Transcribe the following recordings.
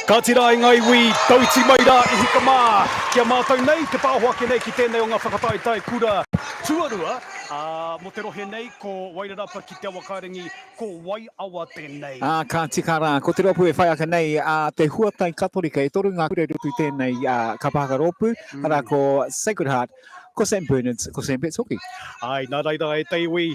Kāti rā i ngā iwi, tauti mai rā i hika mā ki a mātou nei, te pāho ake nei ki tēnei o ngā whakataetae kura tuarua, ā, mō te rohe nei, ko Wairarapa ki Te Awakairangi, ko Waiawa tēnei. Ā, ka tika rā, ko te rōpū e whai ake nei, ā, te Huatai Katorika, e toru ngā kura i roto i tēnei, ā, kapa haka rōpū, arā, ko Sacred Heart, Ko St Bernards, ko St Pets hoki. Āe, nā reira e te iwi,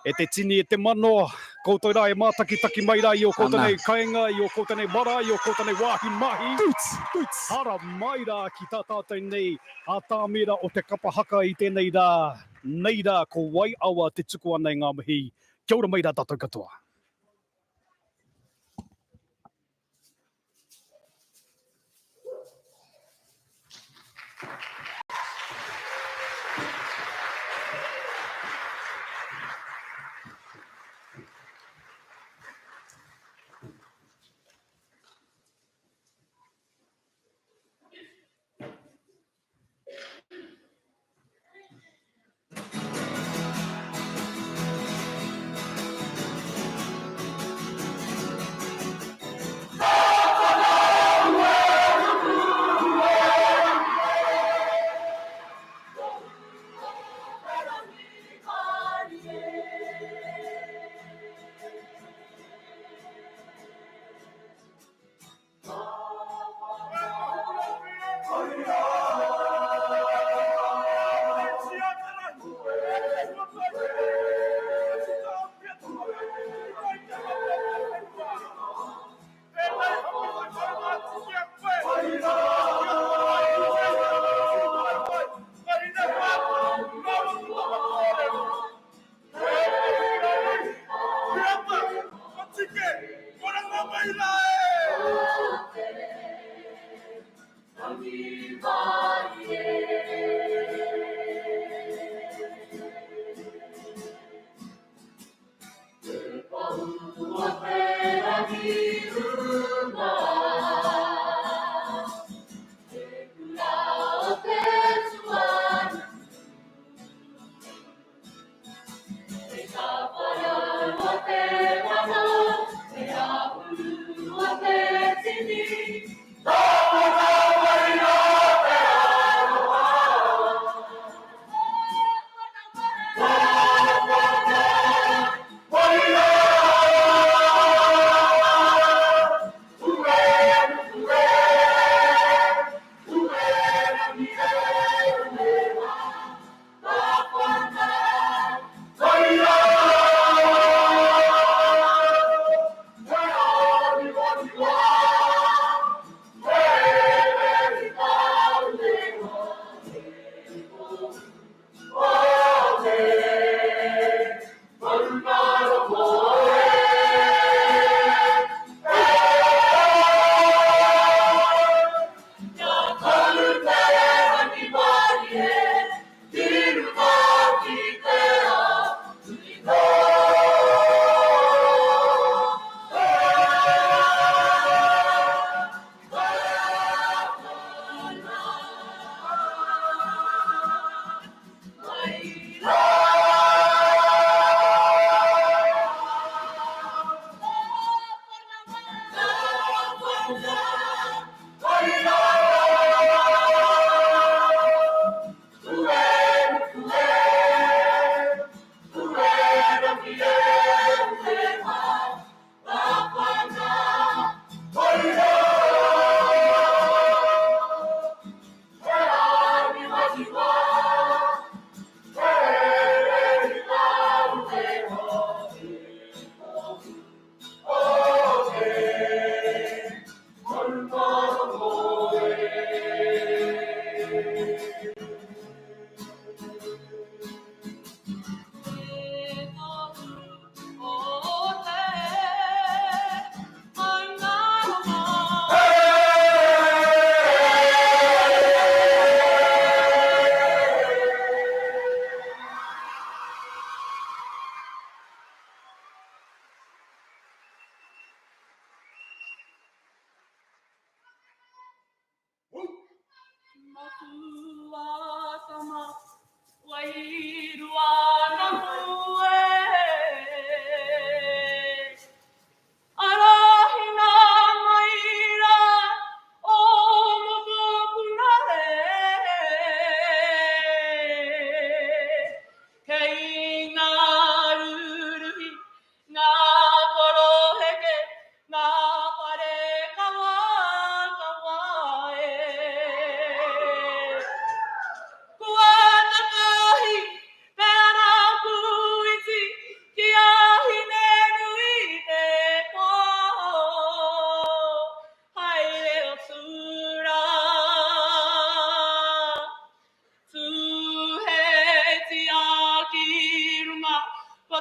e te tini, e te mano, koutou rā e mātakitaki mai rā i ō koutou nei kainga, i ō koutou nei marae, i ō koutou nei wāhi mahi. Toots! Toots! Hara mai rā ki tā tātou nei ātamira o te kapa haka i tēnei rā, nei rā ko Waiawa te tuku ana i ngā mihi. Kia ora mai rā tātou katoa.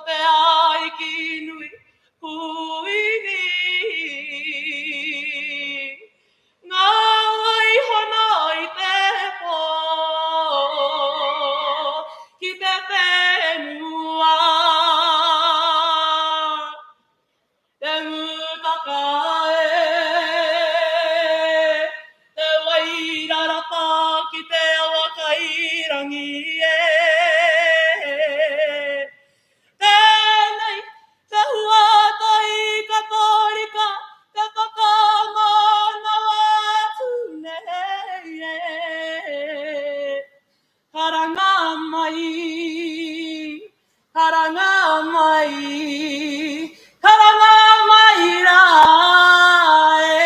te Ariki nui, Kuini. Ngā waihona i te pō ki te whenua. Te Ngutaka e, te Wairarapa ki te Awakairangi e. Tēnei te huatai Katorika te whakamanawa atu nei e. Karanga mai, karanga mai, karanga mai rā e.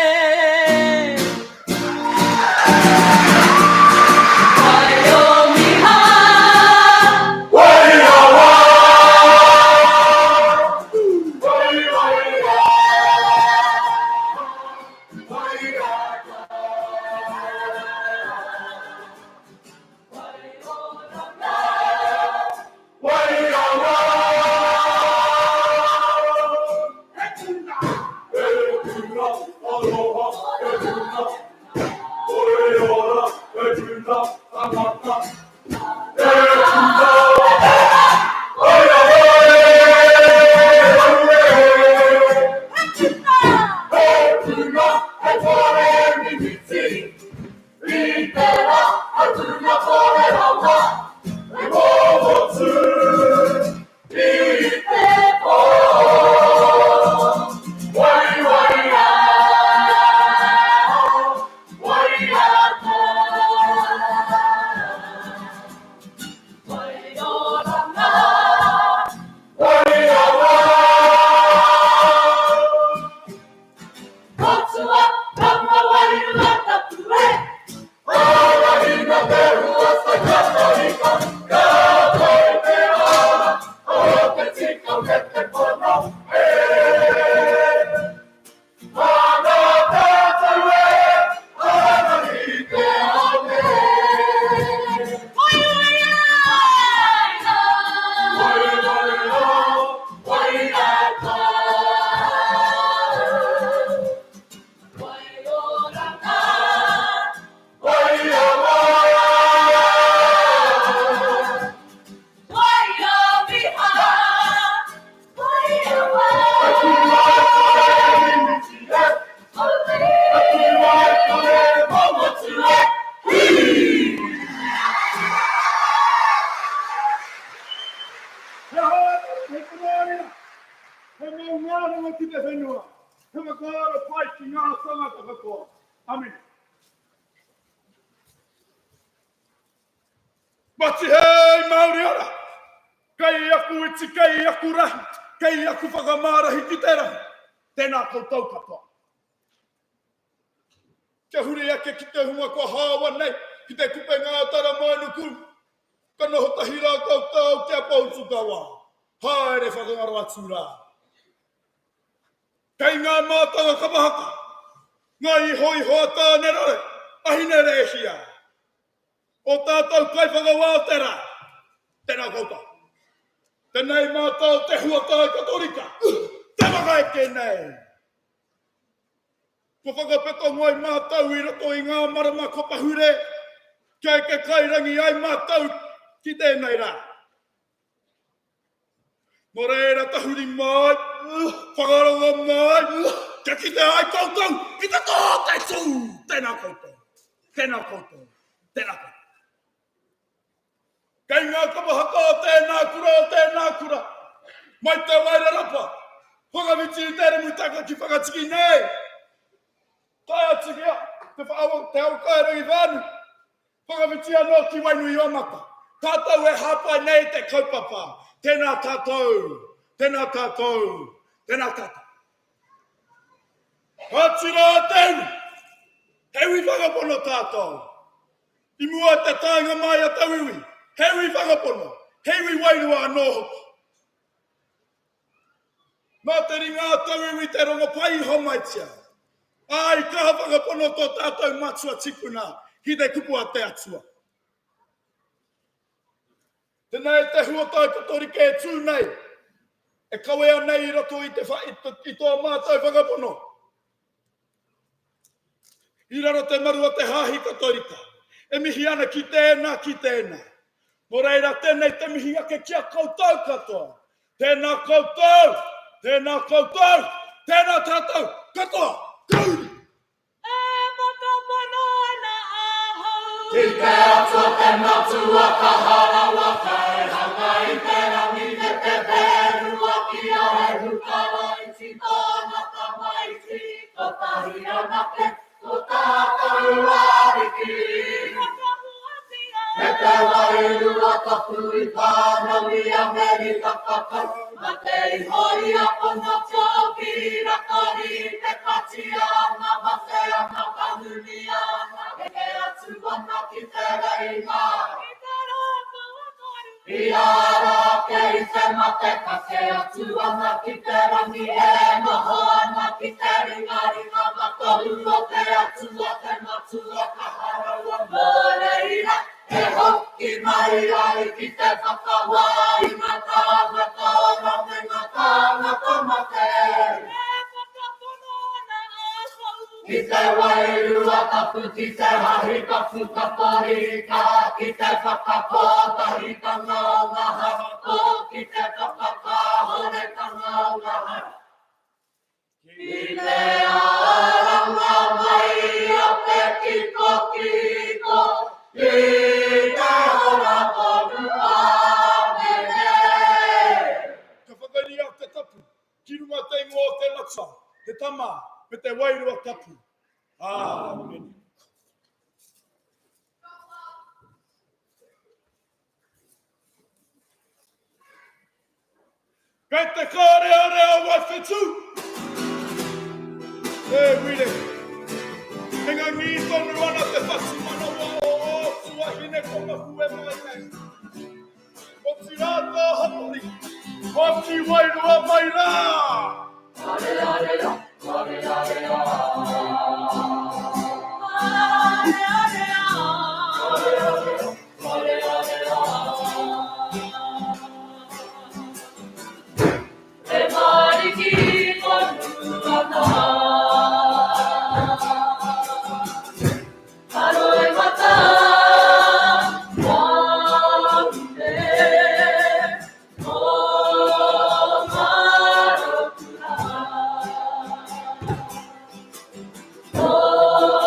Waiomiha. He haere, he kororia, he maungārongo ki te whenua, he whakaaro pai ki ngā tangata katoa. Amine. Matihei Māori ora! Kei aku iti, kei aku rahi, kei aku whakamārahi ki te rahi. Tēnā koutou katoa. Kia huri ake ki te hunga kua hāoa nei ki te kupenga a Taramainuku, ka noho tahi rā koutou ki a Poutūkawa. Haere whakangaro atu rā. Kei ngā mātanga kapa haka, ngā ihoiho a Tānerore, a Hinerēhia, o tātou kaiwhakawā o te rā. Tēnā koutou. Tenei mātou te huatae Katorika, te whakaeke nei. Kua whakapeto mai mātou i roto i ngā marama kua pahure, kia eke kairangi ai mātou ki tēnei rā. Nō reira tahuri mai, whakarongo mai, kia kite ai koutou ki te tō te tū! Tēnā koutou, tēnā koutou, tēnā koutou. Kei ngā kapa haka o tēnā kura, o tēnā kura, mai Te Wairarapa, whakawhiti i te Remutaka ki Whakatiki nei, tae atu ki a Te Whaawa, Te Aokairangi whānui, whakawhiti anō ki Wainuiomata. Tātou e hāpai nei te kaupapa, tēnā tātou, tēnā tātou, tēnā tātou. Ka tira te iwi, he iwi whakapono tātou. I mua i te taenga mai a tauiwi, he iwi whakapono, he iwi wairua anō hoki. Nā te ringa a tauiwi te rongopai i homaitia, ā, i kaha whakapono tō tātou matua tipuna ki te kupu a te Atua. Tenei te huatau Katorika e tū nei. E kawea nei i roto i te wha, i, i tō mātou whakapono. I raro te maru o te Hāhi Katorika, e mihi ana ki tēnā, ki tēnā. Nō reira, tēnei te mihi ake ki a koutou katoa. Tēnā koutou, tēnā koutou, tēnā tātou katoa. Ka uri! E whakapono ana ahau. Ki te Atua te Matua kaha rawa Kaihanga i te rangi me te whenua Ki a Hehu Karaiti tōna Tamaiti Kotahi anake ko tātou Ariki. Whakahoatia. Me te Wairua Tapu i whānau i Amerika Kakau Mate iho i a Pono Tōki Rakori te katia ana mate ana kahunia ana heke atu ana ki te reinga. I te rākau a Toru. I ara ake i te mate kake atu ana ki te rangi e noho ana ki te ringaringa matohu o te Atua te Matua kaha rawa mō reira e hoki mai ai ki te whakawā i ngā tāngata ora me ngā tāngata mate. E whakapono ana ahau. Ki te Wairua Tapu, ki te Hahi Tapu Katorika, ki te whakakotahitanga o ngā hapū, ki te whakakāhoretanga o ngā hara. Ki te aranga mai o te kikokiko, ki te ora tonu, Āmene. Ka whakairia te tapu ki runga te ingoa o te Matua, te Tama, me te Wairua Tapu. Āmene. Kei te kārearea o Waiwhetū! E Wire, e ngangī tonu ana te whatumanawa o ō tuahine kua mahue mai nei. Otirā tō hapori, hoki wairua mai rā! E mariki tonu ana. Ka roimata wahine o Marokura. O.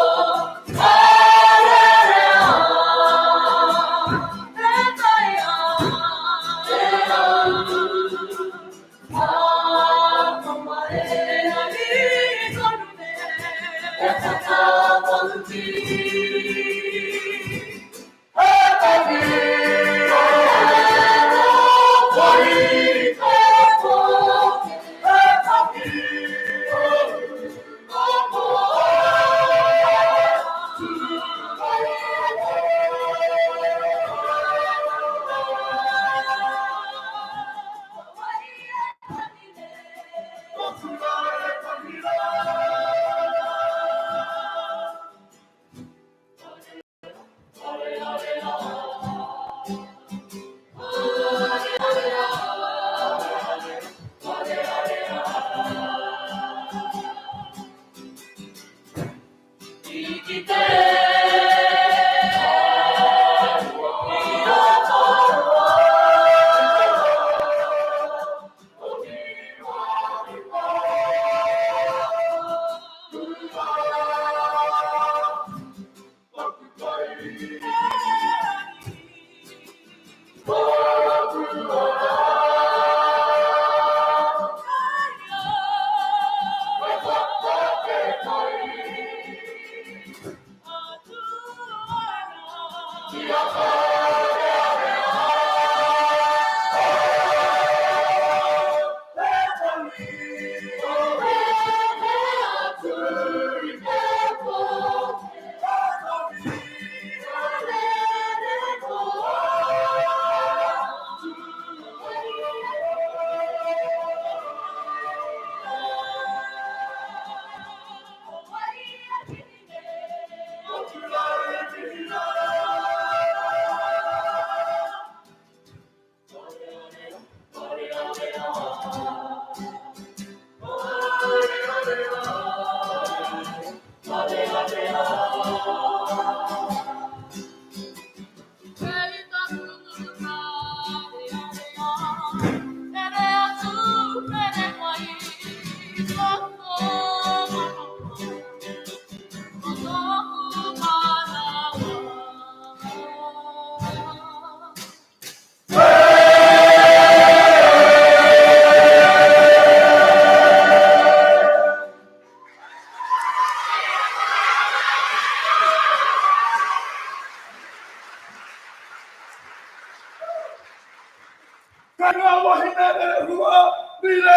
Ka ngā wahine rerehua, rire,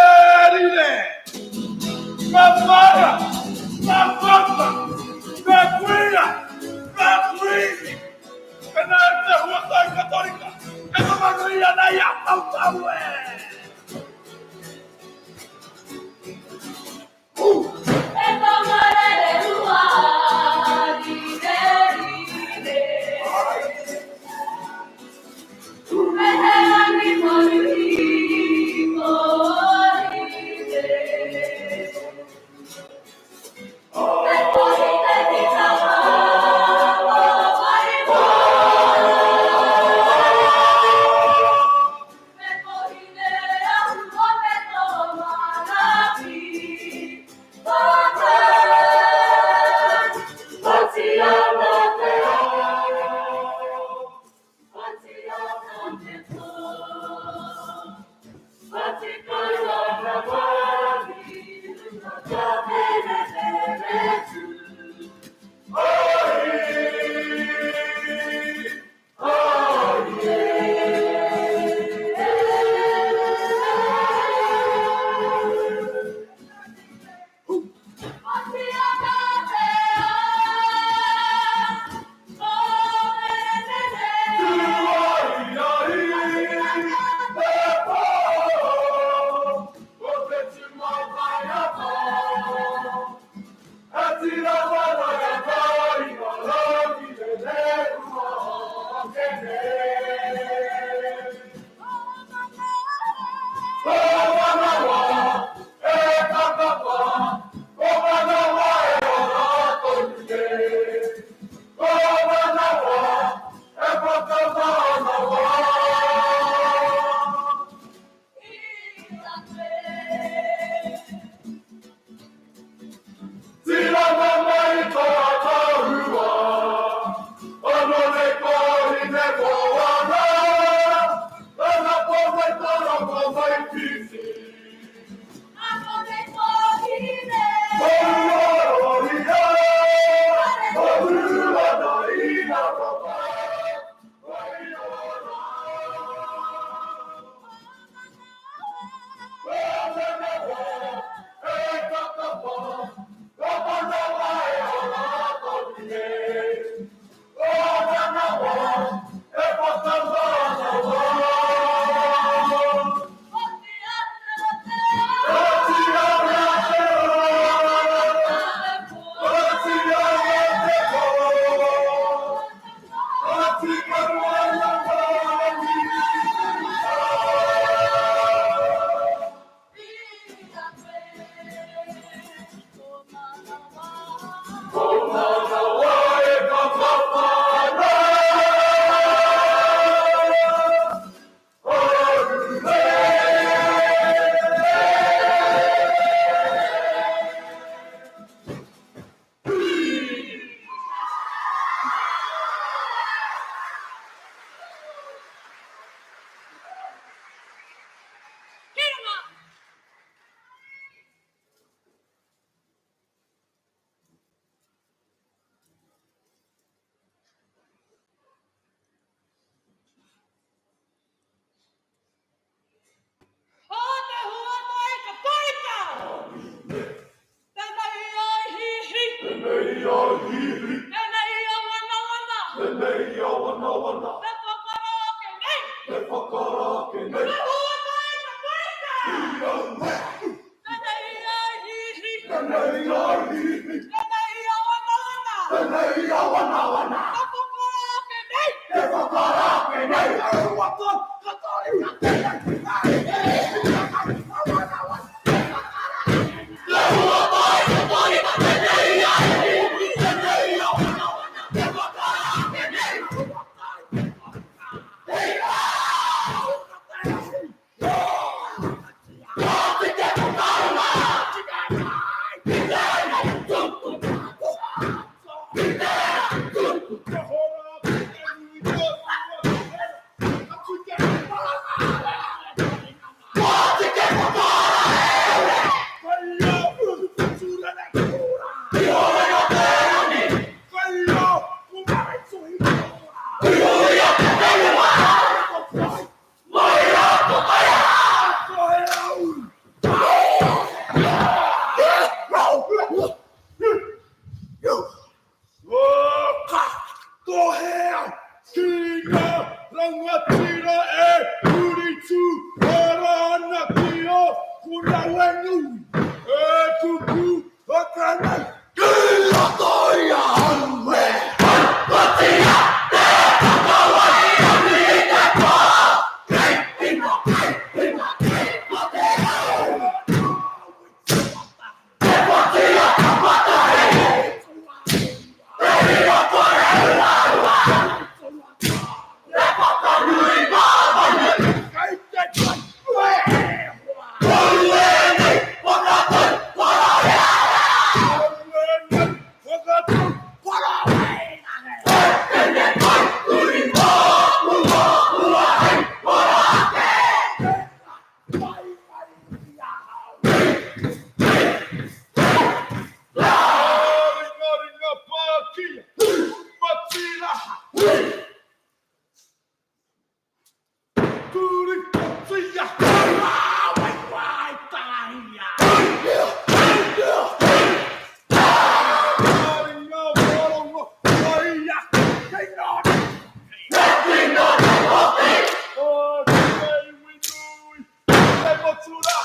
rire. Ngā whaea, ngā pāpā, ngā kuia, ngā kuini. Pēnā e te huatai Katorika, e whakanui ana i a koutou e! E tama rerehua, rire, rire. Me he rangi maruhi, kōrire. Me kohi te tikanga o Waimana. Me kohi te ahu o te tōmanapi. Pati ana te ao, pati ana te pō, pati kau ana wāhi runga kia mere tū. Pati ana te ao, o mere. Ko te huatai Katorika! Tenei a Hihi! Tenei a Hihi! Tenei a Wanawana! Tenei a Wanawana! Te whakara ake nei! Te whakara ake nei! Te huatai Katorika! I aue! Tenei a Hihi! Tenei a Hihi! Tenei a Wanawana! Tenei a Wanawana! Te whakara ake nei! Te whakara ake nei! Te huatai Katorika! Kura nui, e kuku whakanei. Ki roto i a au e. Patia te whakawai i te pā. Kei pina, kei pina, kei mate au. Te patia ka matahi. Te hira kore ua ua. Te whakanui ngā manu. Kei te kai koe e hoa. Kou ēnei whakatau parahea. Kou ēnei whakatau parahea. Ko tene kai uri mā ua ua hei ora ake. Wai mai i ahau. Ringaringa pākia, matiraha. Tūrikotia. Wai wai tāia. Ringa warongo, waia, kei nōna. Kei nōna hoki. O te iwi nui, te motu rā.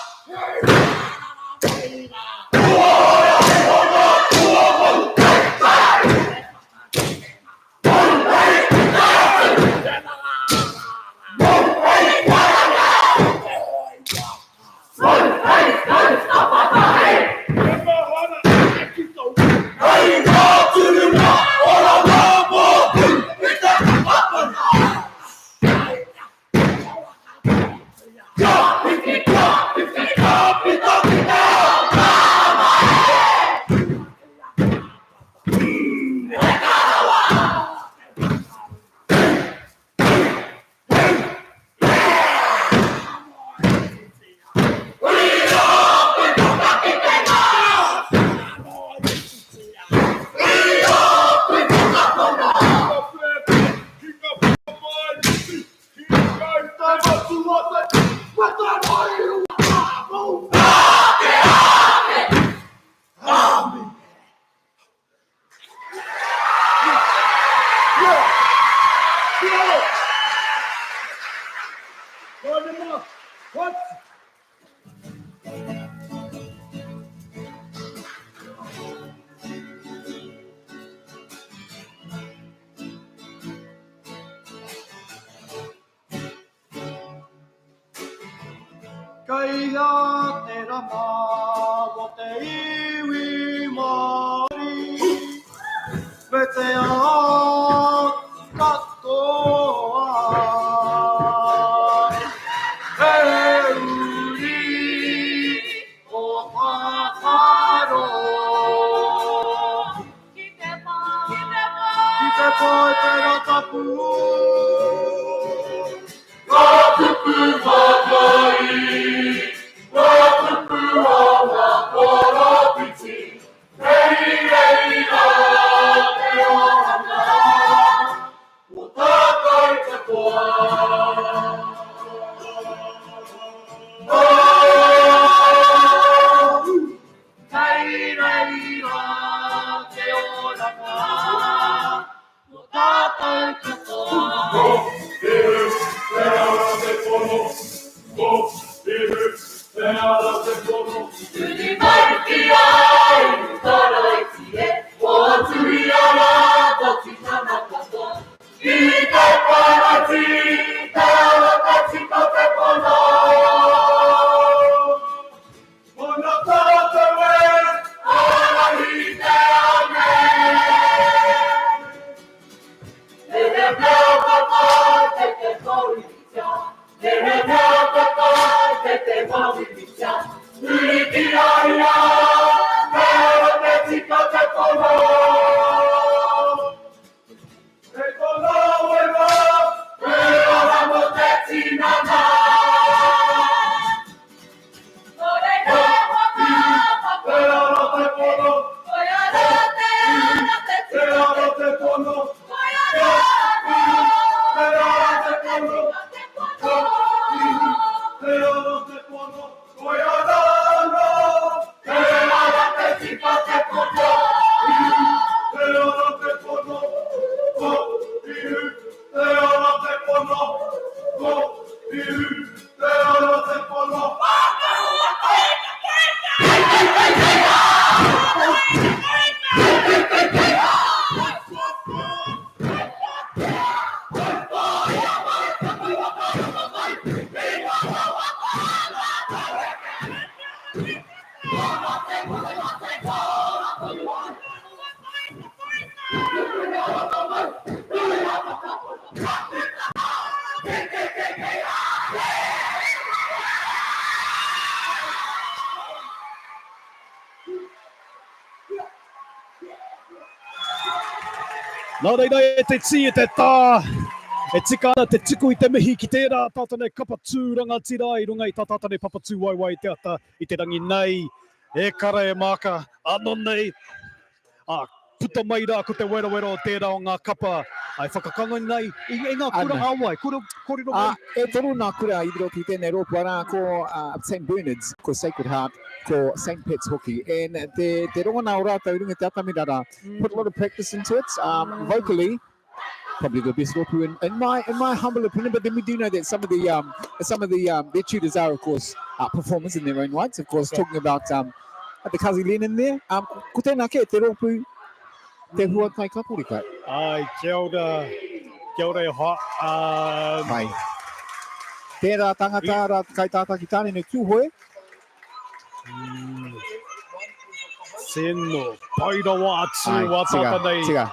Ka piki, ka piki, ka pita ki te ao mārama e! He karawa! Kei a te rama mo te iwi Māori me te ao katoa. He uri o Whakaaro. Ki te pā, ki te pā, Ki te pōtera tapu. Ngā kupu whakaī, ngā kupu a ngā poropiti, kei reira te oranga o tātou katoa. Oh, Kei reira te oranga o tātou katoa. Ko Ihu te ara te pono, ko Ihu te ara te pono. Turi mai ki a Ihu Karaiti e, pōturi ana tō tinana katoa. Ki te Karaiti, te ara te tika te pono. Mana tātou e, Ārahi te amen. Te he mea whakaae te te kōiritia, te he mea whakaae te te mauiritia. Huri ki a ia, te ara te tika te pono. Te tōna wairua, Te ora mō te tinana. Nō reira whakapapa. Te ara te pono, Koia rā te ara te te tika ara te pono, Koia rā te ara te te pono, tika te ko Ihu, pono. te ara te pono, koia rā nō. Te ara te tika te pono. Te ara te pono, ko Ihu, te ara te pono, ko Ihu, te ara te pono. Nā reira e te tī, e te tā, e tika ana te tuku i te mihi ki tērā tātou nei kapa tū rangatira i runga i tā tātou nei papa tū waewae i te ata i te rangi nei. E kara e Māka, anō nei, ā, puta mai rā ko te werawera o tērā o ngā kapa e whakakango nei i, i ngā kura Ana. ā-wai, kura, kōrero mai. Ā, e toru ngā kura i roto i tēnei rōpū, arā, ko St Bernards, ko Sacred Heart, ko St Pats hoki. And te, te rongona o rātou i runga i te atamira rā, put a lot of practice into it, vocally, probably the best rōpū in, in my in my humble opinion. But then we do know that some of the um, some of the um, their tutors are of course uh, performers in their own rights. Of course, talking about um, the Kazi Lennon there. Um, ko tēnā kē, te rōpū Te Huatai Katorika. Ai, kia ora, kia ora e hoa. Um, Pai. Tērā tangata, rā kaitātaki tāne ne Tūhoe. Tino, pai rawa atu Ai, a tika, tāta nei. tika.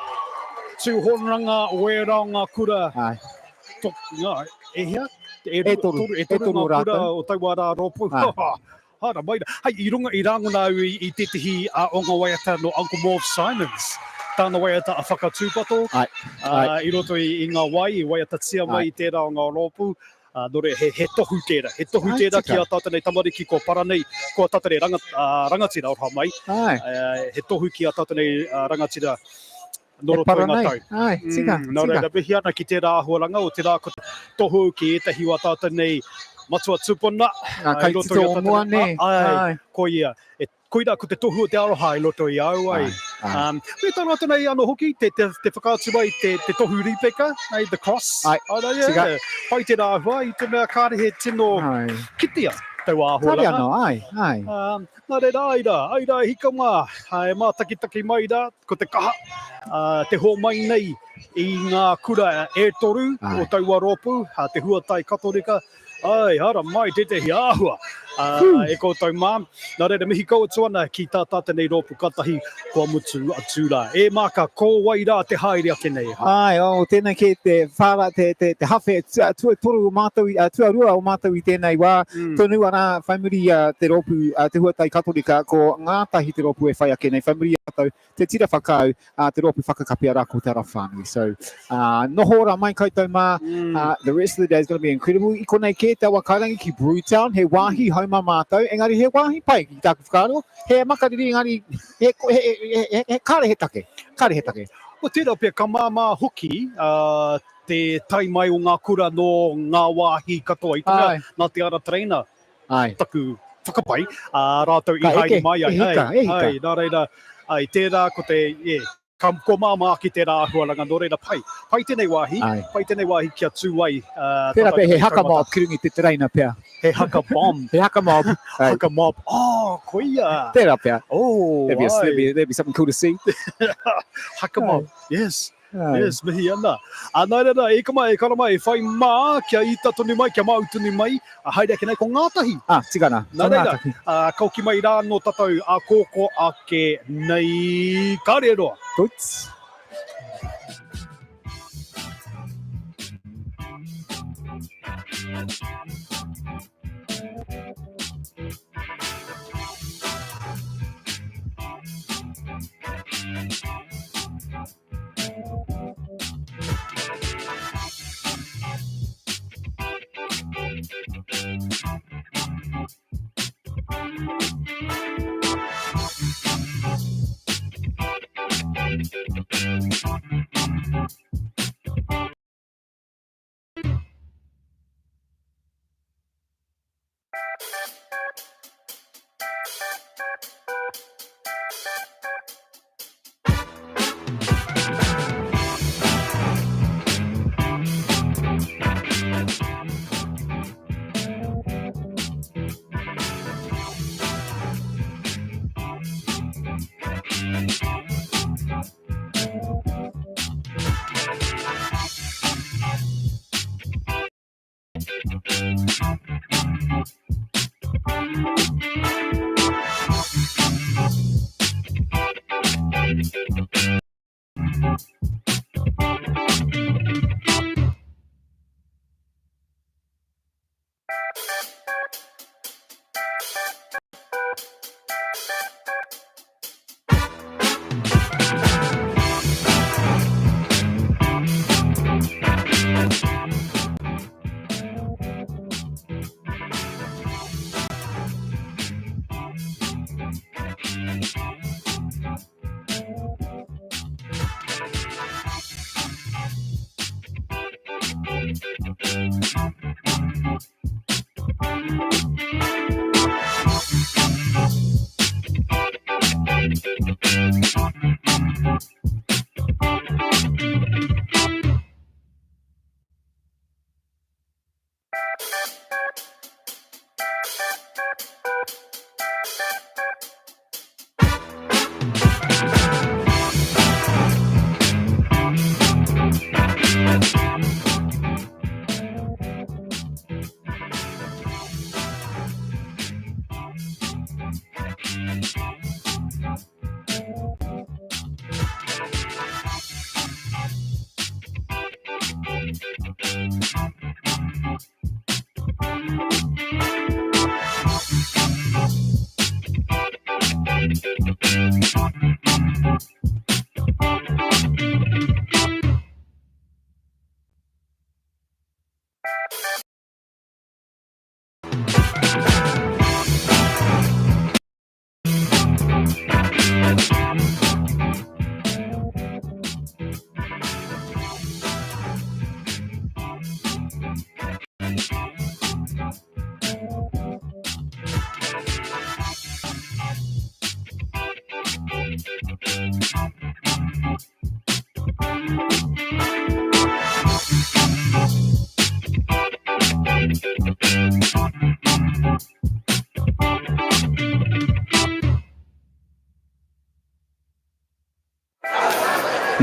Tūhonranga o ērā o ngā kura. Ai. To, ngā, e hea? E, E toru, e e toru toru ngā kura rātou. o taua rā rōpū. Ai. Hara mai rā. Hei, i runga i rāngona au i, i tētehi o ngā waiata no Uncle Morv Simons. Tāna waiata a Whakatūpato. Ai, ai. I roto i, i ngā wai, i waiatatia mai Ai. i tērā o ngā rōpū. Ā, nō reira, he, he tohu tērā. He tohu Ai, tērā tika. ki a tātou nei tamariki kua para nei, kua tātou nei ranga, rangatira oroha mai. Ai. He tohu ki a tātou nei rangatira nō E roto para i ngā nei. tau. Ai, tika, Nō tika. reira, mihi ana ki tērā āhuaranga o tērā ko te tohu ki ētahi o a tātou nei matua tupuna. Ngā i roto i kaitito a o tātou mua, nei- nē. Ai, Ai. koia. E Koirā ko te tohu o te aroha i roto i a au ai. Ai, ai. Me tā rātou nei anō hoki, te, te, te whakaatu mai te, te tohu rīpeka, ai, the cross. Ai, Ai, ai, tika. ai, pai tērā āhua, i te mea kāre he tino Ai. kitea taua Kāre āhuaranga. anō, ai, ai. Nā reira, ai rā, ai rā, hika mā, e mātakitaki mai rā, ko te kaha, te hōmai nei i ngā kura e toru Ai. o taua rōpū, te Huatai Katorika, Ai, hara mai tētehi āhua e koutou mā. Nā reira, mihi kau atu ana ki tā tātou nei rōpū katahi kua mutu atu rā. E Māka, ko wai rā te haere ake nei? Ai, oh, tēnei kē te whāra, te, te, te hawhe tuatoru o mātou, tuarua o mātou i tēnei wā. Mm. Tonu arā, whai muri uh, te rōpū, uh, te Huatai Katorika, ko Ngātahi te rōpū e whai ake nei, whai muri i a tātou, te tira whakau, a te rōpū whakakapi arā ko Te Ara Whānui. So, noho ora mai koutou mā, the rest of the day is going to be incredible. I konei kē te awa kairangi ki Brewtown, he wāhi hauma mātou, engari he wāhi pai ki tāku whakaaro, he makariri engari he, he, he, he, he, kāre he take, kāre he take. Well, tērā pea ka māmā hoki te tae mai o ngā kura nō ngā wāhi katoa. I te mea, nā te ara tereina Ai. taku whakapai, ā, rātou i Ka haere eke, mai ai. e hika, e hika. Ai, nā reira, ai, tērā ko te, yeah, ka, kua māmā ake tērā āhuaranga, nō reira, pai. Pai tēnei wāhi, Ai. pai tēnei wāhi kia tū ai. Tērā tātou pea he ki te haka taumata. mob ki runga i te tereina pea. He haka bomb. He haka mob. Ai. Haka mob. Oh, koia. Tērā pea. Oh, There'd be, a, ai. there'd be, there'd be something cool to see. Haka mob. Yes. Ai. Yes, mihi ana. A nā reira, e kama, e kara mai, e whai mā, kia ita tonu mai, kia mau tonu mai, a haere ake nei ko Ngātahi. Ah, tika ana. Nā Ko reira, Ngātahi. a, ka hoki mai rā anō tātou a kōkō ake nei. Kāre roa. Toots.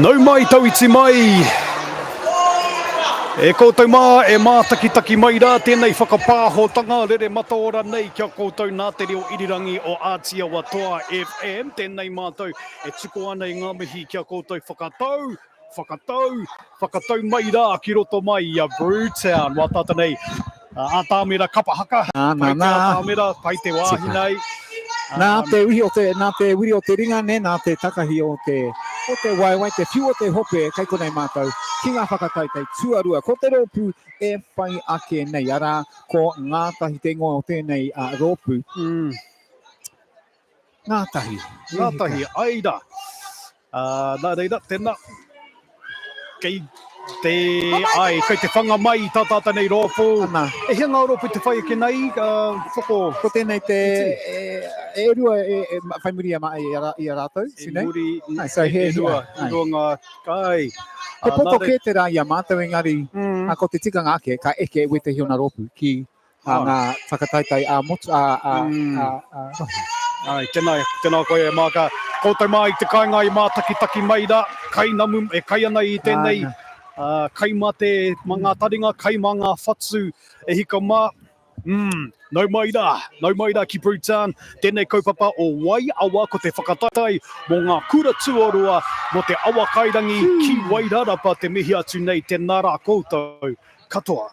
Nau mai, tauiti mai. E koutou mā, e mātakitaki mai rā tēnei whakapāhotanga rere mataora nei ki a koutou nā te reo irirangi o Ātiawa Toa FM. Tēnei mātou e tuku ana i ngā mihi ki a koutou whakatau, whakatau, whakatau mai rā ki roto mai i a Brewtown. Wā tātou nei, ātamira kapa haka, pai te ātamira, pai te wāhi nei. Nā te uhi o te, nā te wiri o te ringa, nē, nā te takahi o te, o te waewae, te whiu o te hope, kei konei mātou ki ngā whakataetae tuarua. Ko te rōpū e whai ake nei, arā, ko Ngātahi te ingoa o tēnei rōpū. Ngātahi. Ngātahi, ai rā. Nā reira, tēnā, kei te, ai, kei te whanga mai i tā tātou nei rōpū. Ana. E hia ngā rōpū te whai ake nei, whoko? Ko tēnei te, e rua e, e, whai muri i a, i a rātou, e muri, ai, so he, e rua, e rua ngā, ai. He poto kē te rā i a mātou, engari, ko te tikanga ake, ka eke wētehi o ngā rōpū ki a ngā whakataetae ā-motu, ā, ā, ā, ā, rohe. Ai, tēnā, tēnā koe e Māka. Koutou mā i te kāinga i mātakitaki mai rā, kai namu, e kai ana i tēnei, ā, kai mā te, mā ngā taringa, kai mā ngā whatu, e hika mā, mm, nau mai rā, nau mai rā ki Brewtown, tēnei kaupapa o Wai Awa ko te whakataetae mō ngā kura tuarua mō te Awakairangi ki Wairarapa te mihi atu nei, tēnā rā koutou katoa.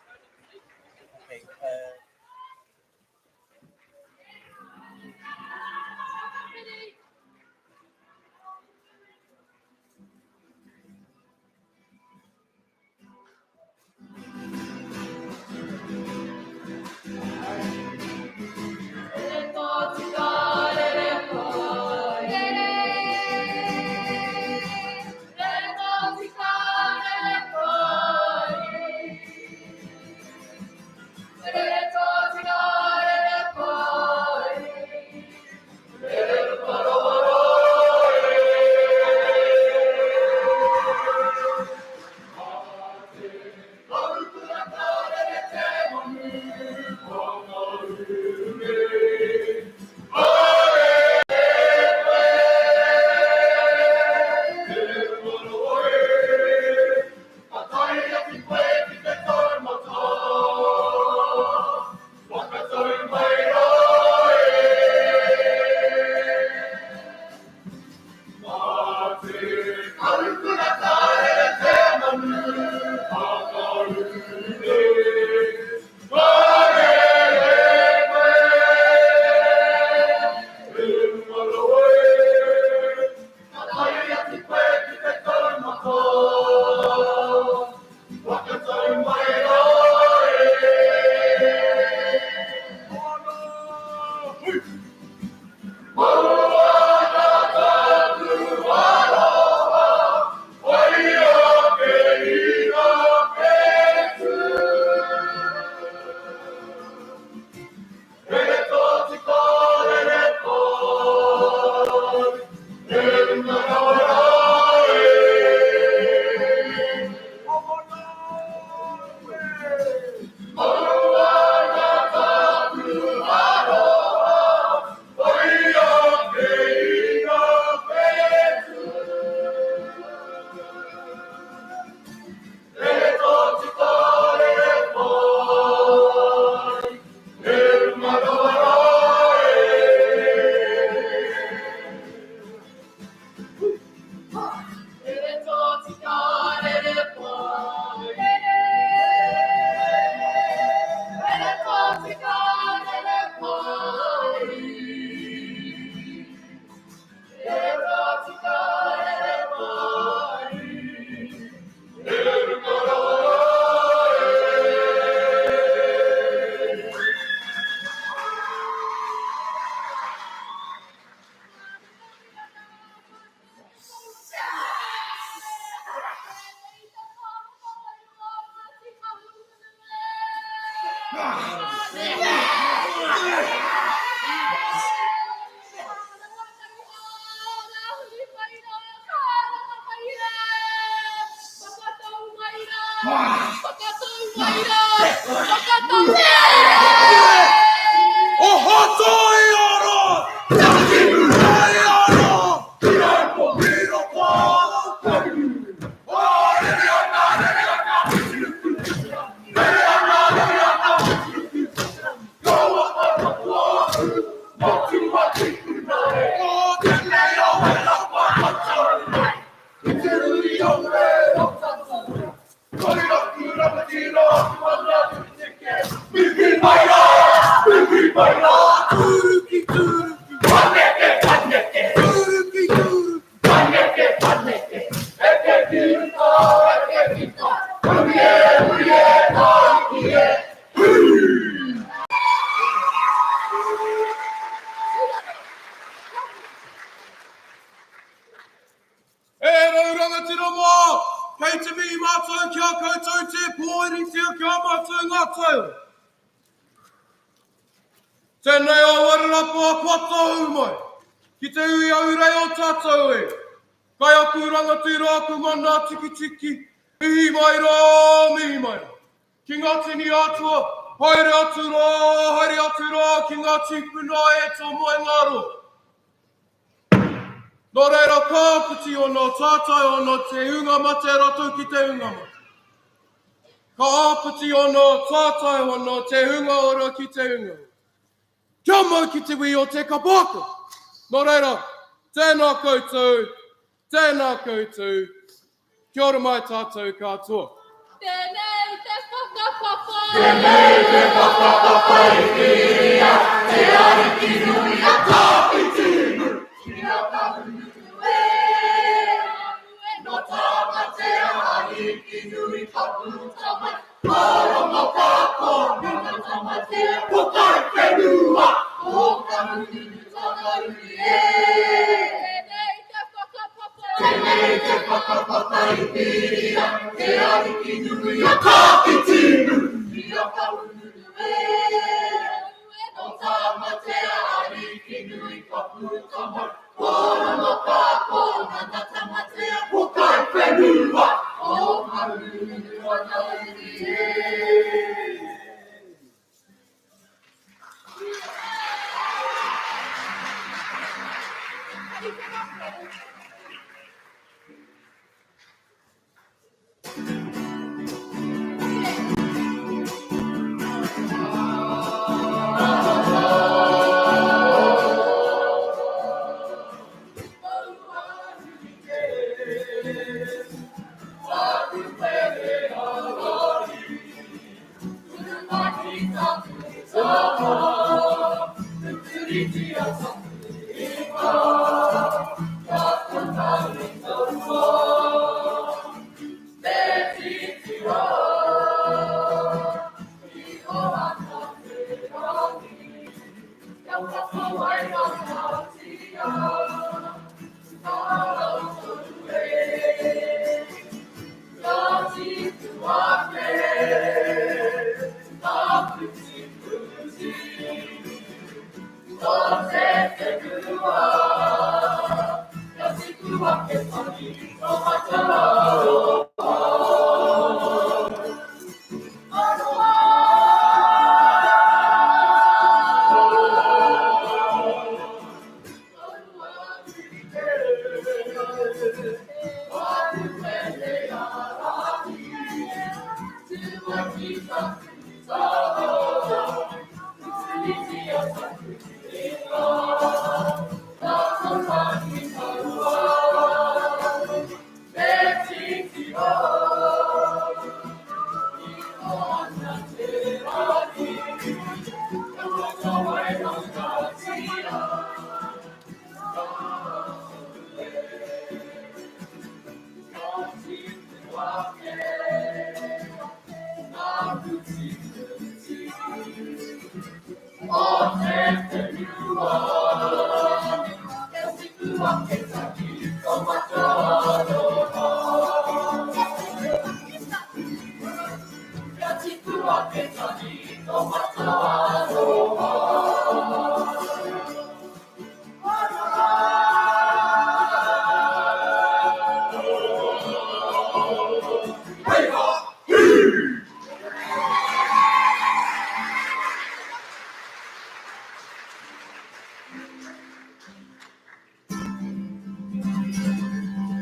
rangatira mā, kei te mihi mātou ki a koutou tē pōhiritia ki a mātou ngā tau. Tēnei a Wairarapa kua tohu mai, ki te ui ahurei o tātou e. Kai aku rangatira aku mana tikitiki, mihi mai rā, mihi mai rā. Ki ngā tini atua, haere atu rā, haere atu rā ki ngā tīpuna e tō mai ngā roa. Nō reira ka āpiti ona tātai ona te hunga mate ratou ki te hunga mate. Ka āpiti ona tātai ona te hunga ora ki te hunga ora. Kia mau ki te wī o te kapāka! Nō reira, tēnā koutou, tēnā koutou, Kia ora mai tātou katoa. Tēnei te whakapapa. Tēnei te whakapapa i whiria, te ariki nui a Tākitimu. Ki a Kahungunu e, Nō Tāmatea ariki nui ka puta mai, Ka rongo ka kō, nō Tamatea ko Kaiwhenua. Ko Kahungunu tana uri e. Tēnei te whakapapa. Tēnei te whakapapa i whiria, te ariki nui a Tākitimu. Ki a Kahungunu e, Nō Tamatea ariki nui ka puta mai, Ko Rongo ka kō, nā Tamatea ko Kaiwhenua. Ko Kahungunu tana uri e.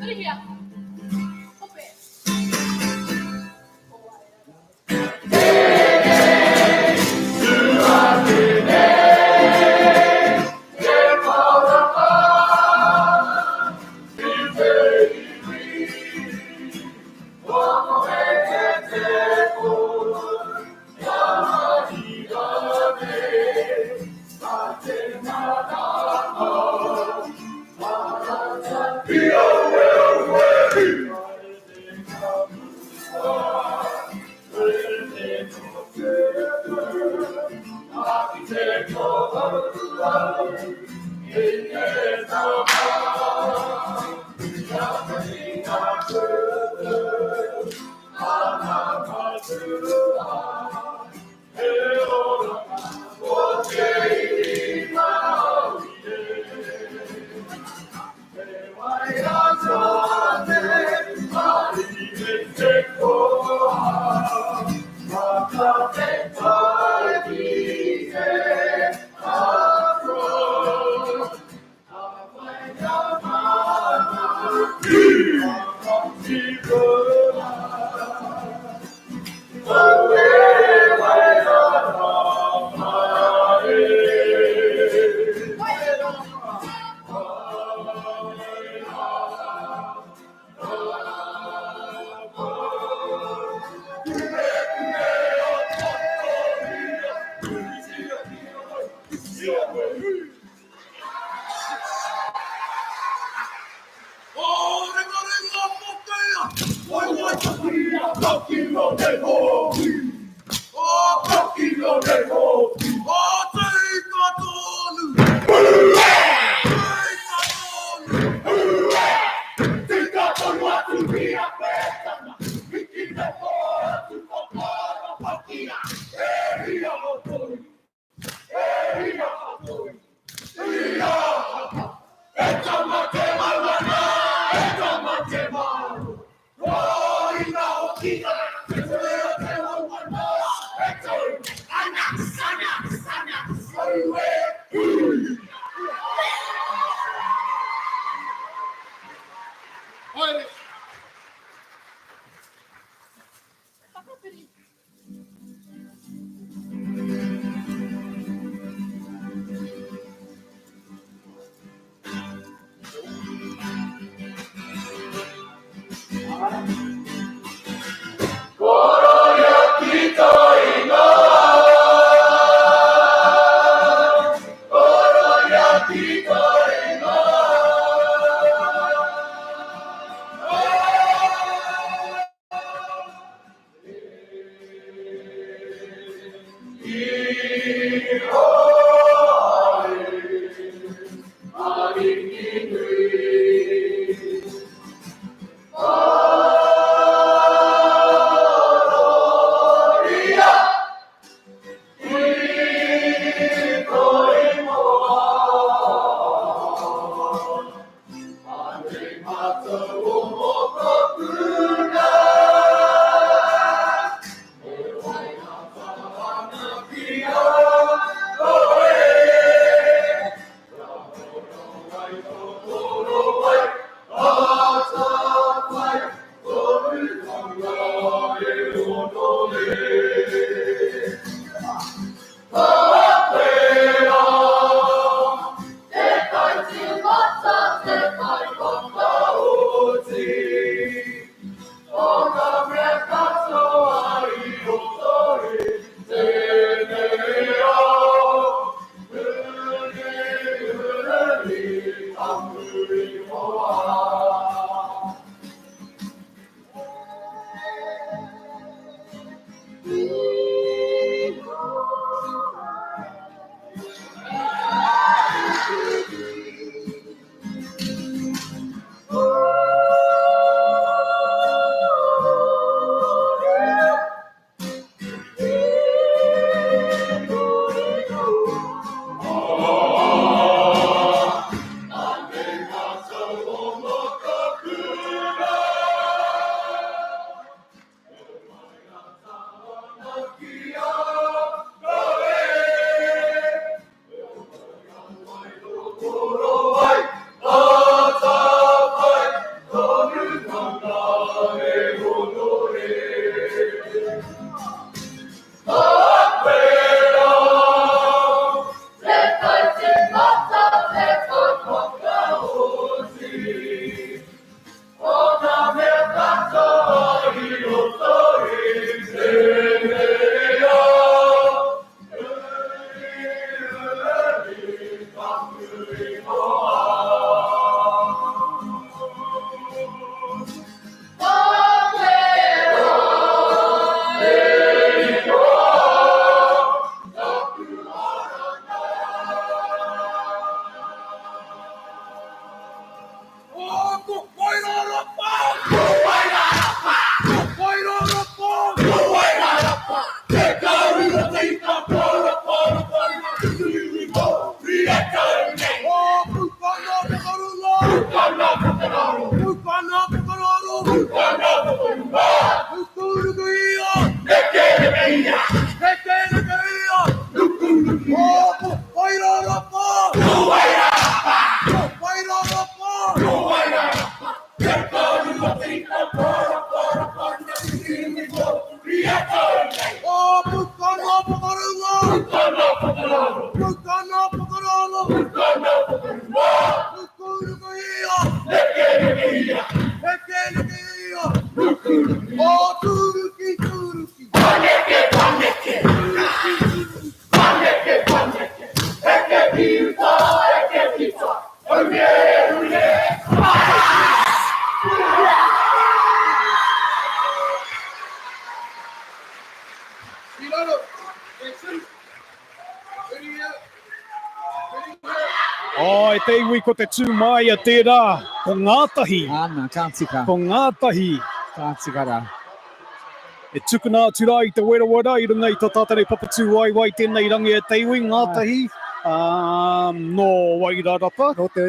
Olivia. Hope. Oh, e te iwi ko te tū māia tērā, ko Ngātahi. Ana, ka tika. Ko Ngātahi. Ka tika rā. E tukuna atu rā i te werawera i runga i tō tātou nei papatūwaewae tēnei rangi e te iwi, Ngātahi, um, nō Wairarapa. Nō te,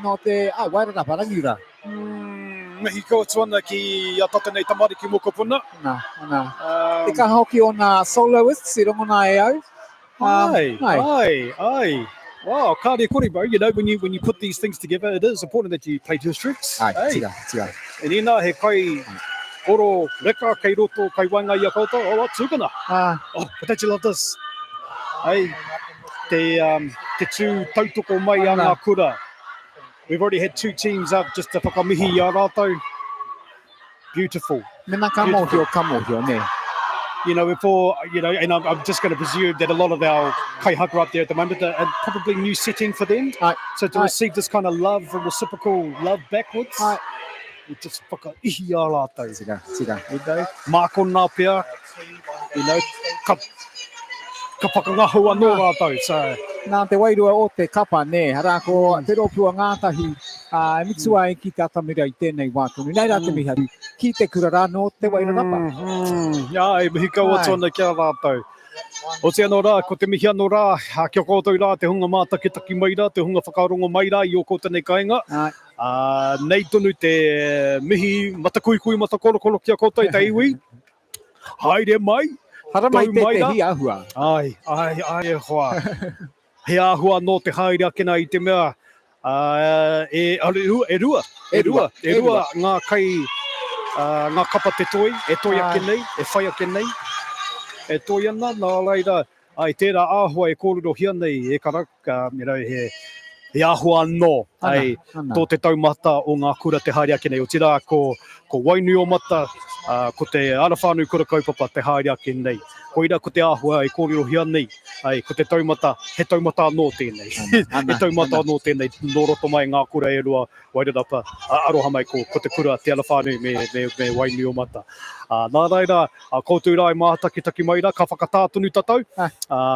nō te, ah, Wairarapa, Rangiura. Mm, mihi kau atu ana ki a tātou nei tamariki mokopuna. Ana, ana. Um, te kaha hoki o ngā soloists i rongona e au. Um, ai, ai, ai. Wow, kāre kore, bro. You know, when you, when you put these things together, it is important that you play to your strengths. Ai, hey. tika, tika. And ina he kai oro reka kei roto, kei waenga i a koutou, oh, what, tūkana. Ah. Oh, but don't you love this? Hey, te, um, te tū tautoko mai a ngā kura. We've already had two teams up just to whakamihi i a rātou. Beautiful. Mena ka mōhio, ka mōhio, nē. You know, if all, you know, and I'm, I'm just going to presume that a lot of our kaihaka up there at the moment are, are probably new setting for them. Aye. So to Aye. receive this kind of love and reciprocal love backwards, Aye. it just whakaihi a rātou. Tika, tika. You know? Mākona pea, you know, ka, ka whakangahau anō rātou. So, Nā te wairua o te kapa, nē, arā ko te rōpū a Ngātahi, ā, e mutu ai ki te atamira i tēnei wā tonu. Nei rā te mihi atu ki te kura rā nō Te Wairarapa. Mm, mm, ai, mihi kau atu Ai. ana ki a rātou. Oti anō rā, ko te mihi anō rā, kia koutou rā te hunga mātakitaki mai rā, te hunga whakarongo mai rā i ō koutou nei kāinga. Ai. Ā, nei tonu te mihi matakuikui matakorokoro ki a koutou te iwi. Haere mai, Haramai tau mai rā. tētehi āhua. Ai, ai, ai e hoa. He āhua anō te haere ake nā i te mea, ā, e, e rua, e rua, e rua, e rua ngā kai, ā, ngā kapa te toi, e toi ake nei, e whai ake nei, e toi ana, nā reira, ai, tērā āhua e kōrerohia nei e Kara, you know, he, he āhua anō, ai, tō te taumata o ngā kura te haere ake nei. Otirā, ko, ko Wainuiomata, ā, ko te Ara Whānui Kura Kaupapa te haere ake nei. Koira ko te āhua e kōrerohia nei, ai, ko te taumata, he taumata anō tēnei. He taumata anō tēnei nō roto mai ngā kura e rua, Wairarapa, ā, aroha mai ko, ko te kura, Te Ara Whānui me, me, me Wainuiomata. Ā, nā reira, ā, koutou rā e mātakitaki mai rā, ka whakatā tonu tātou, ā,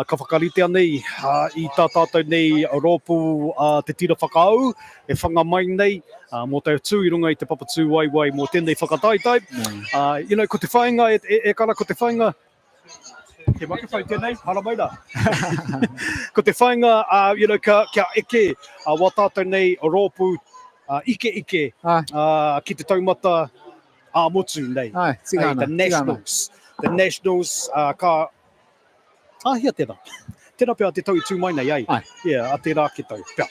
ka whakaritea nei ā, i tā tātou nei rōpū ā, te tira whakaū e whanga mai nei ā, mō te tū i runga i te papatūwaewae mō tēnei whakataetae. Ā, you know, ko te whāinga e, e, e kara, ko te whāinga, He makawhau tēnei, haramai rā. Ko te whāinga, uh, you know, ka, kia eke uh, wā tātou nei rōpū uh, ike ike uh, ki te taumata ā-motu nei. Ai, tika ana, the Nationals. The Nationals, uh, ka... Āhea tērā? Tērā pea te tau i tū mai nei, ai? Ai. Yeah, a tērā ake tau, pea.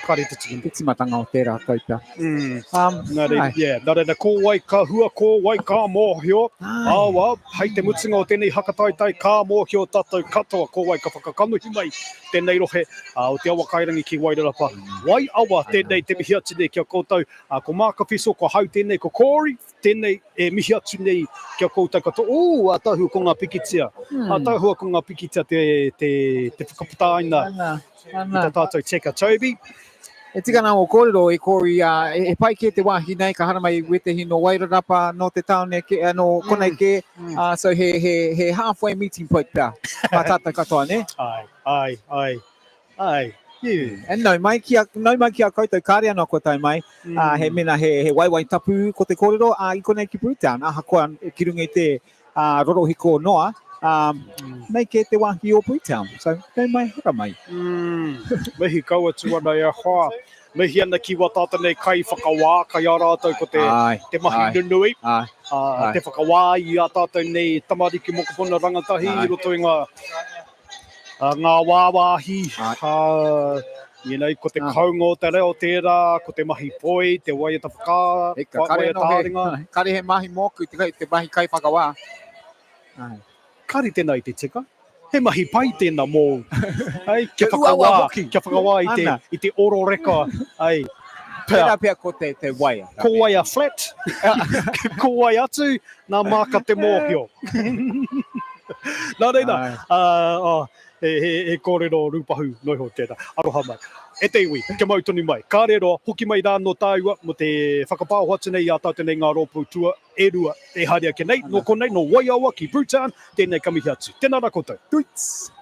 Kāre te tiki. Te timatanga o tērā tau pea. Nā reira, yeah, nā reira, ko wai ka hua, ko wai ka mōhio. Ai. Awa, hei te mutunga o tēnei hakataetae, ka mōhio tātou katoa ko wai ka whakakanohi mai tēnei rohe o Te Awakairangi ki Wairarapa. Wai awa tēnei te mihi atu nei ki a koutou. Ko Māka Fiso, ko Hau tēnei, ko Corey tēnei e mihi atu nei ki a koutou katoa. Ū, ātaahua ko ngā pikitia. Ātaahua ko ngā pikitia te, te, te whakaputaina i tā tātou teka. Toby? E tika ana ō kōrero e Corey, ā, he pai kē te wāhi nei, ka haramai wētehi nō Wairarapa, nō te tāone kē, nō konei kē, ā, so he, he, he halfway meeting point pea mā tātou katoa, nē? Āe, āe, āe. Ai, yeah. And nau mai ki a, nau mai ki a koutou, kāre anō kua tae mai, mm. he mena he, he waiwai tapu ko te kōrero, ā, i konei ki Brewtown, ahakoa ki runga i te ā, rorohiko noa, ā, mm. nei kē te wāhi o Brewtown. So, nau mai, hara mai. Mm. Mihi kau atu ana e a hoa. Mihi ana ki wā tātou nei kai whakawā, kai a rātou ko te, ai, te mahi ai, nunui, ai, ai. te whakawā i a tātou nei tamariki mokopuna rangatahi ai. i roto i ngā ngā wāwāhi, you know, ko te kounga o te reo tērā, ko te mahi poi, te waiata whakā, waiata ā-ringa. Kare he mahi mōku, te mahi kaiwhakawā. Kare tēnā i te tika. He mahi pai tēnā mōu. Ai, kia whakawā, kia whakawā i te, i te ororeka. Ai, pea. Tērā pea ko te, te waia. Ko waia flat, ko wai atu, nā Māka te mōhio. Nā reira, uh, oh, he, he, he kōrero rūpahu noiho tērā. Aroha mai. E te iwi, kia mau tonu mai. Ka rero, hoki mai rā nō tāua mo te whakapāoho atu nei i a tātou nei ngā rōpū tua e rua e haere ake nei. Nō konei, nō Waiawa ki Brewtown, tēnei ka mihi atu. Tēnā rā koutou. Tūts!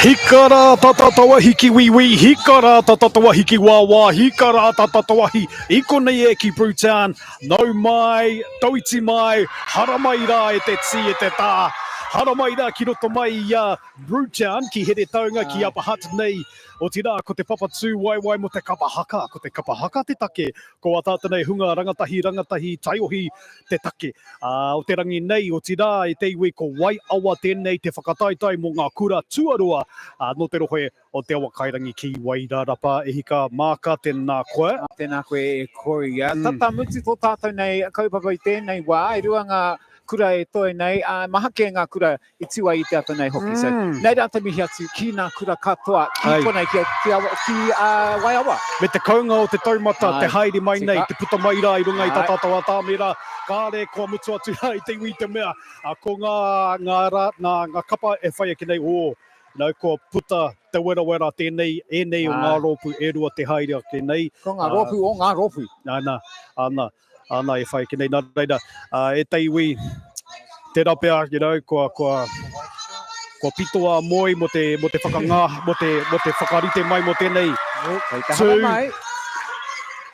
Hika rā ta tatawahi ki wīwī, hika rā ta tatawahi ki wāwā, hika rā ta tatawahi i konei e ki Brewtown. Nau mai, tauiti mai, haramai rā e te tī e te tā. Haramai rā ki roto mai i a Brewtown, ki Heretaunga, ki Upper Hutt nei. Otirā, ko te papa tūwaewae mō te kapa haka, ko te kapa haka te take, ko ā tātou nei hunga rangatahi, rangatahi, taiohi te take. Ā, o te rangi nei, otirā, e te iwi, ko Waiawa tēnei te whakataetae mō ngā kura tuarua, ā, nō te rohe o Te Awakairangi ki Wairarapa. E hika, Māka, tēnā koe. Tēnā koe e Koia. Tata mutu tō tātou nei kaupapa i tēnei wā, e rua ngā kura e toe nei, ā, maha kē ngā kura i tū ai i te ata nei hoki. So, nei rā te mihi atu ki ngā kura katoa, ki Ai. konei, ki, ki, awa, ki uh, Waiawa. Me te kounga o te taumata, te haere mai nei, te puta mai rā i runga i tā tātou atamira, kāre kua mutu atu rā i te iwi i te mea, a, ko ngā, ngā, rā, ngā, ngā kapa e whai ake nei, o, no, kua puta te werawera tēnei, ēnei o ngā rōpū e rua te haere ake nei. Ko ngā rōpū o ngā rōpū. Ana, ana. Ana e whai ake nei. Nā reira, e te iwi, tērā pea, you know, kua, kua, kua pito a Moi mō te, mō te whakangā, mō te, mō te whakarite mai mō tēnei tū. Mai.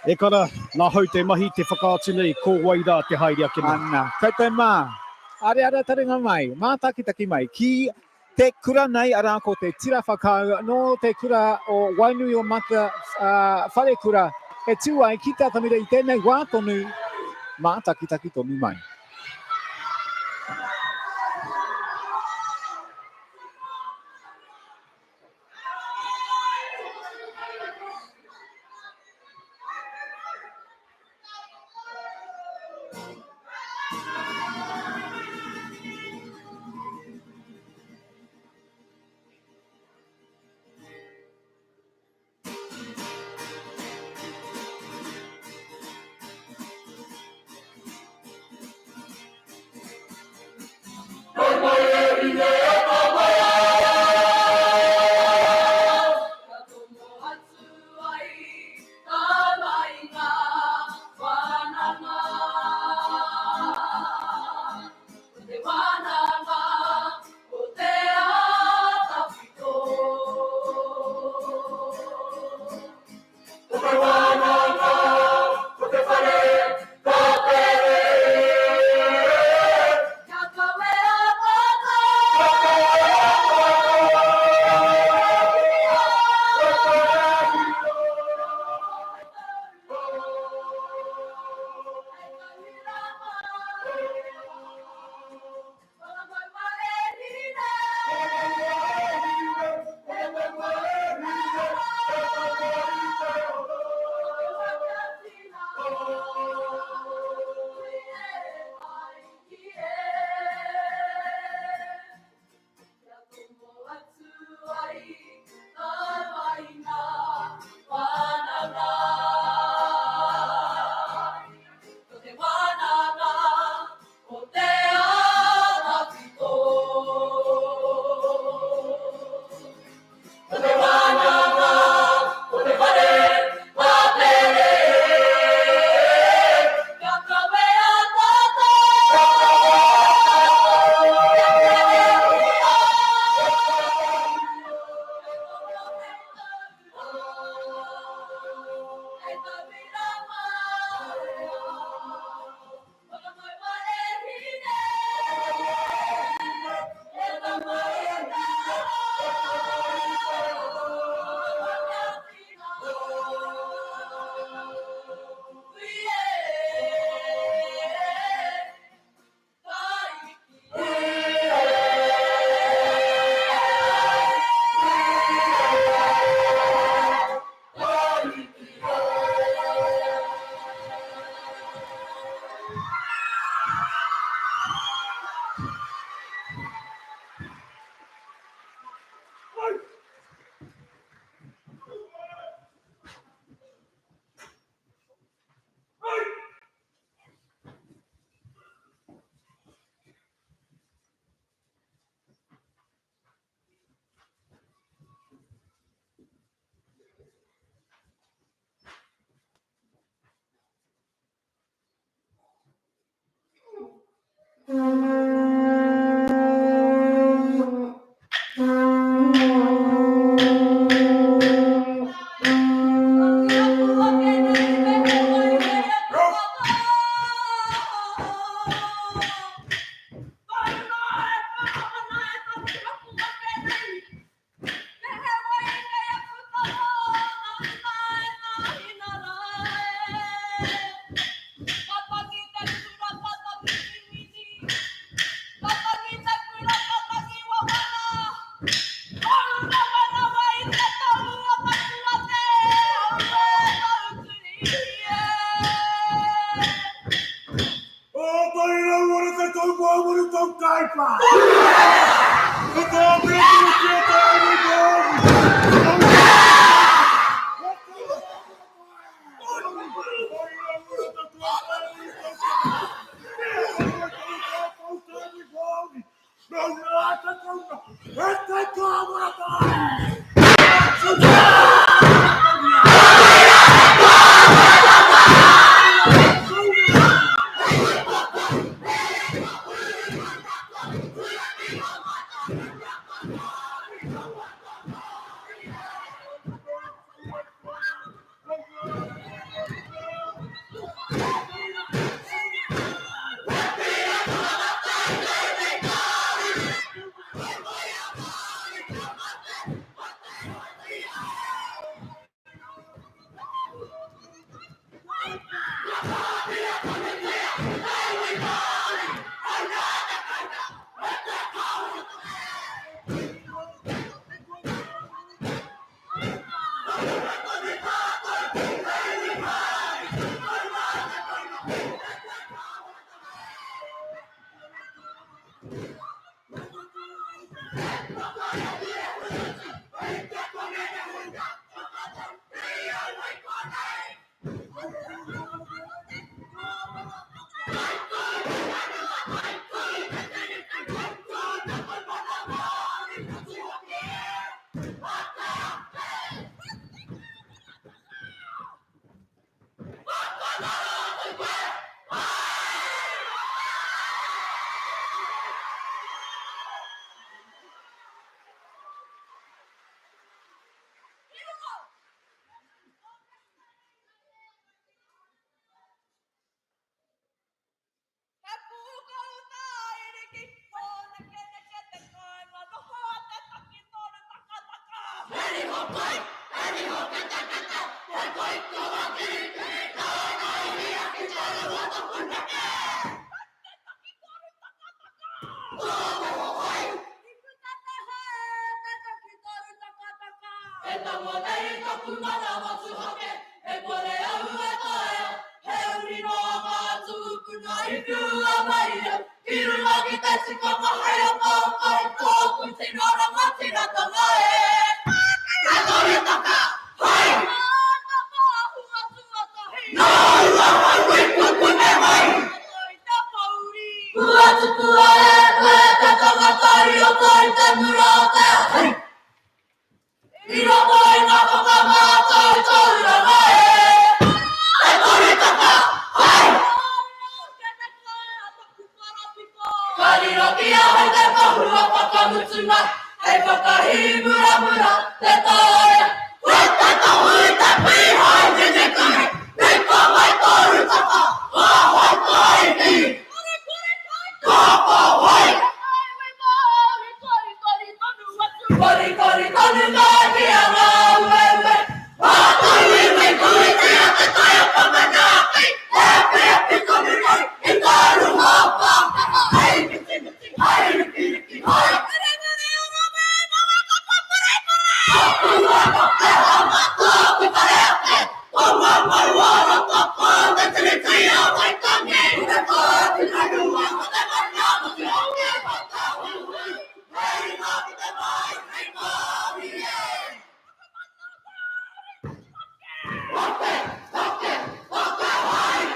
E kara, nā hau te mahi te whakaatu nei, ko wai rā te haere ake nei. Ana, koutou mā, areare taringa mai, mātakitaki mai, ki Te kura nei, arā, ko te tira whakau nō te kura o Wainui o Mata Wharekura e tū ai ki Te Atamira i tēnei wā tonu, mātakitaki tonu mai. He pūkohu tāiri ki Pōnekeneke te kāinga noho a te takitoru takataka. He niho kai, he niho ketekete, he koi kawa kirikiri tāna ihi aki te rawa tapuneke. Te takitoru takataka. Tō wai. I puta te hē, te takitoru takataka. E tango nei taku mana motuhake, E kore au e taea, he uri noa ngā tūpuna i whiua mai au ki runga ki te tikanga hei akaaka i tōku tino rangatiratanga e. Te toretaka, hai! Nāu ahau i pupune mai! Kua tukua e koe te tangata i roto i te mura o te ahi. I roto i ngā whakamātau tauranga e. Te toretaka, hai! Ka riro ki ahau te pahua whakamutunga, hei whakahīmuramura te taea. Ko te tohu i te pīhai nenekai, nei ka mai tōru tata, ka whai tāiki. Ka whawhai! Korikori tonu ngā hianga ueue, Ngā tauiwi kūitia te taiapa manaaki, E pēpi tonu nei i ngā runga pākaha, Hei mitimiti, hei rikiriki, hei. Tapu ana te hanga tāku whare ake, Ko ngā mauāhanga pā te Tiriti o Waitangi, Te Pāti Whenua ko te mana motuhake whakahuihui. Hei ringa ki te mai, hei Māori e! Whake, whake, whake hai!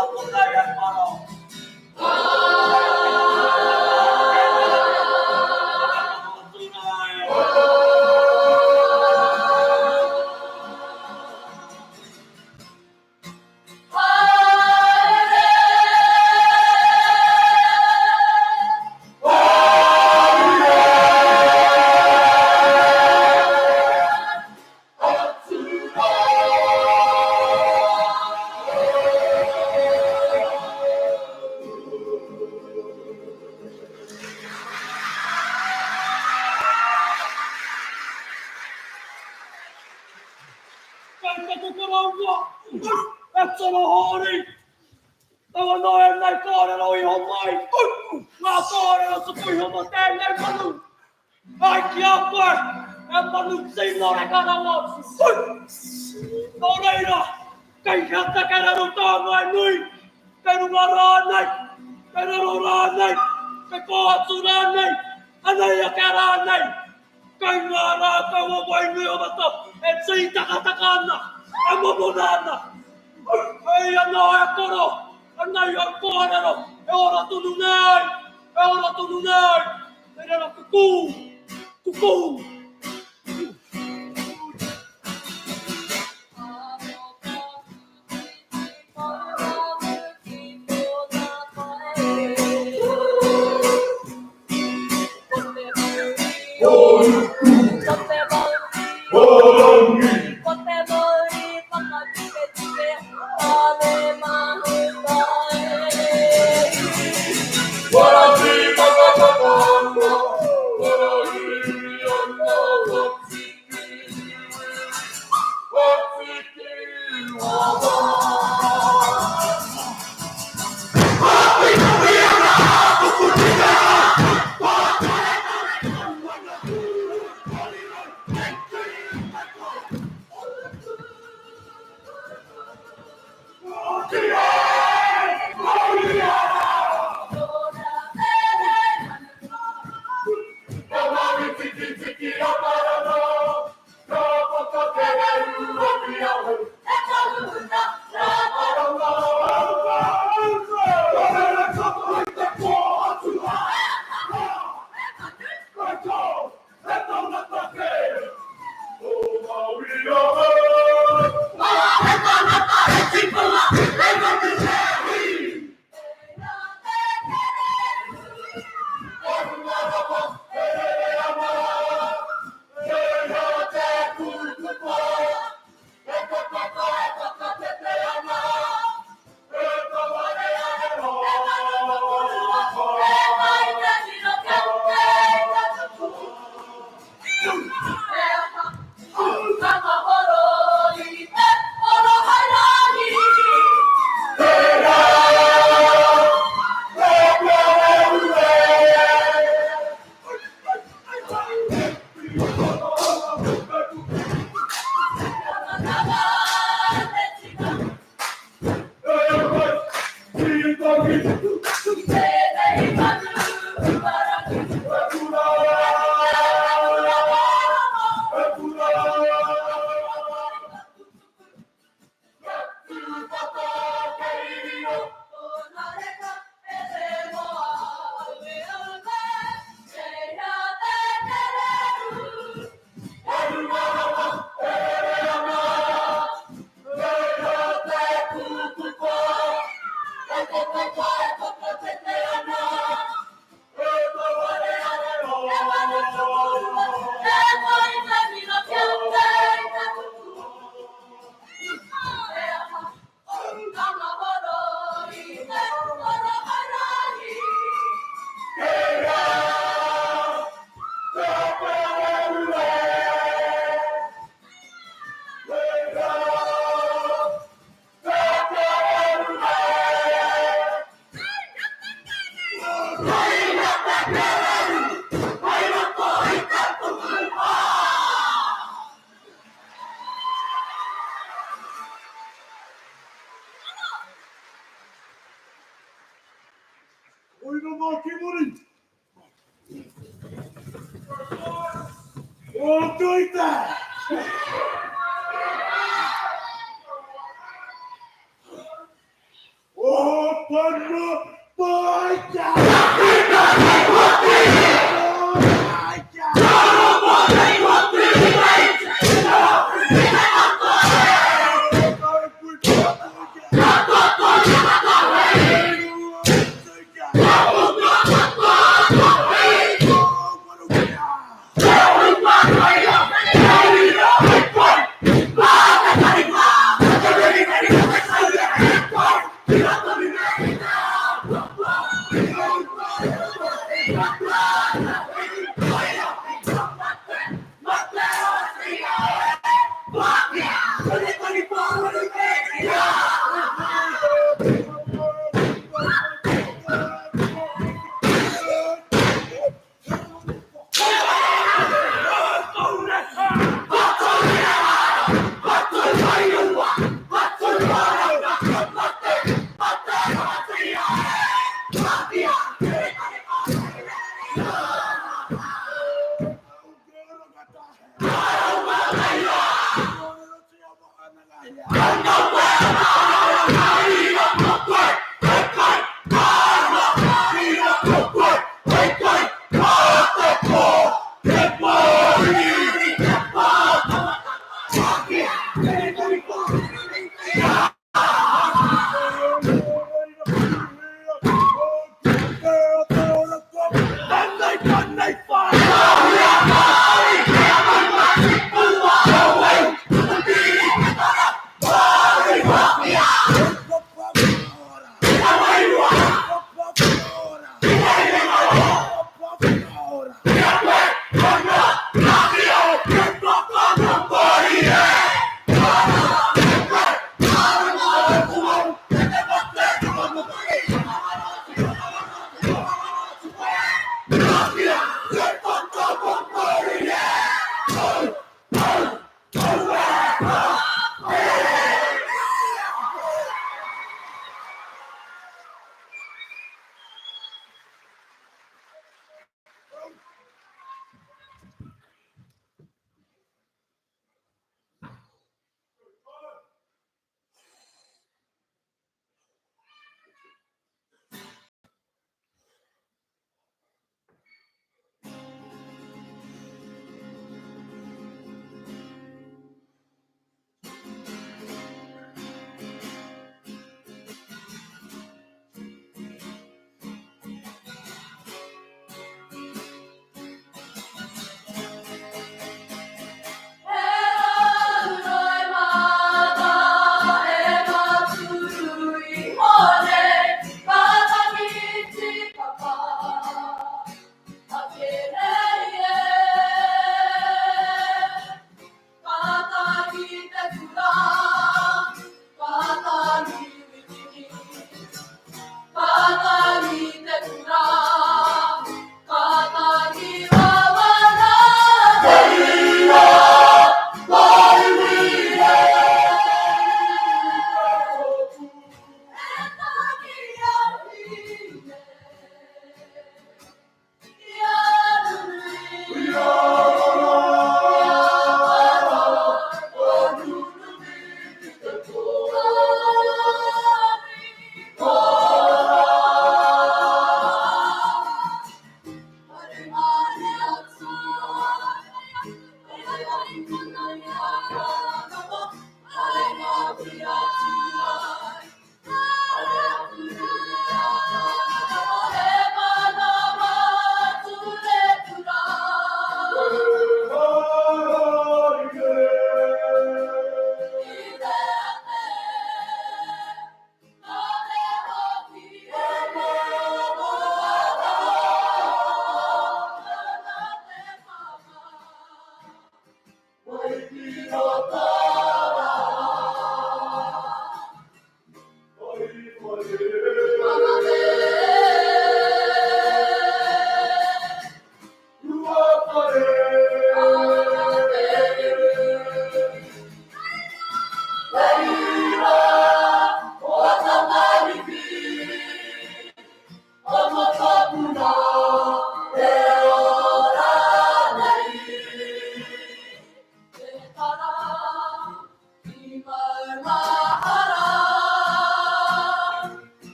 atu nei e koro. Kei taku koroua, e tino hōri, Nau anō ēnei kōrero i homai, ngā kōrero tuku iho mō tēnei manu. Ai ki a koe, he manu tino reka rawa. Nō reira, kei hea te kererū tāngai nui, kei runga rānei, kei raro rānei, kei kō atu rānei, anei ake rānei. Kei ngā rākau o Wainuiomata e tītakataka ana, e momona ana. Hei anō e koro, anei au kōrero, e ora tonu nei, e ora tonu nei, te reo kukū, kukū.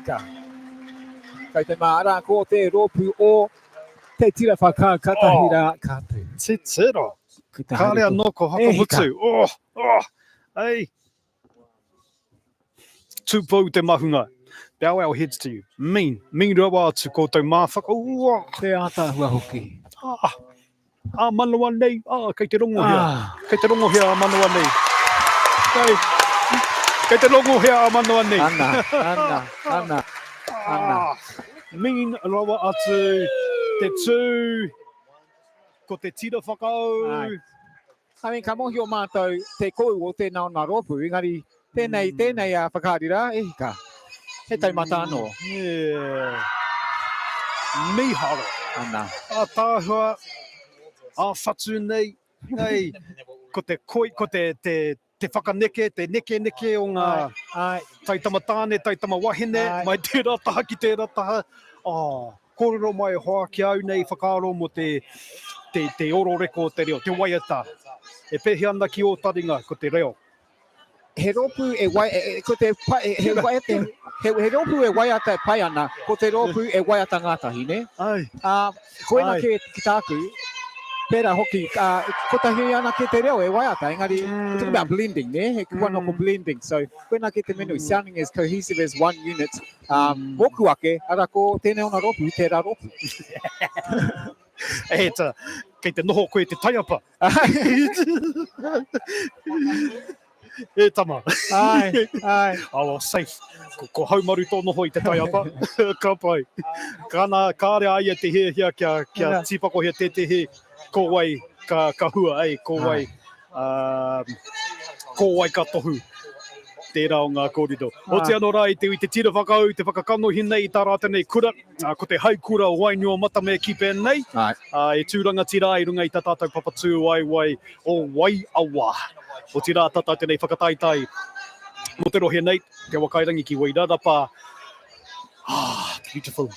hika. Kei te mā, arā, ko te rōpū o Te Tira Whakau, katahi oh. rā, ka tū. Titiro. Kāre anō ko whakamutu. Oh, oh, ei. Tūpou te mahunga. Bow our heads to you. Mean, mean rawa atu koutou mā whaka. Ua. Te ātaahua hoki. Ah, ā manawa nei, ah, kei te rongohea. Ah. Kei te rongohea ā manawa nei. Kei, kei te rongohea ā manawa nei. Ana, ana, ana, ana. Ah, mean rawa atu te tū, ko te tira whakaū. Ai. I mean, ka mōhio mātou te kou o tēnā o ngā rōpū, engari tēnei, mm. tēnei a whakaari rā, e hika, he taumata anō. Yeah. Mīharo. Ana. Ātaahua, ā whatu nei, nei, ko te koi, ko te, te, te whakaneke, te nekeneke o ngā ai, ai. taitama tāne, taitama wahine, ai. mai tērā taha ki tērā taha. Oh, Kōrero mai e hoa ki au nei whakaaro mō te, te, te ororeko o te reo, te waiata. E pēhea ana ki ō taringa ko te reo? He rōpū e wai, e, e, ko te, pa, e, he, waiata, he, he rōpū e waiata e pai ana, ko te rōpū e waiata ngātahi, nē? Ai. Ā, koina Ai. kē ki tāku, pērā hoki, ā, kotahi anake te reo e waiata, engari, mm. we're talking about blending, nē? He kupu anō ko blending, so koina kē te mea nui, sounding as cohesive as one unit, Ā, mōku ake, arā, ko tēnei ōna rōpū, tērā rōpū. E ta, kei te noho koe te taiapa. E tama. Ai, ai. Oh, well, safe. Ko, ko haumaru tō noho i te taiapa. Ka pai. Kāna, kāre a ia te hiahia kia, kia tīpakohia tētehi ko wai ka, ka hua, ei, ko wai, um, ko wai ka tohu tērā o ngā kōrero. Oti anō rā i te, i te tira whakaū, te whakakanohi nei i tā rātou nei kura, ko te haikura o Wainuiomata me kī pēnei, e tū rangatira ai i runga i tā tātou papatūwaewae o Waiawa. Otirā tā tātou nei whakataetae mō te rohe nei, Te Awakairangi ki Wairarapa, Ah, beautiful.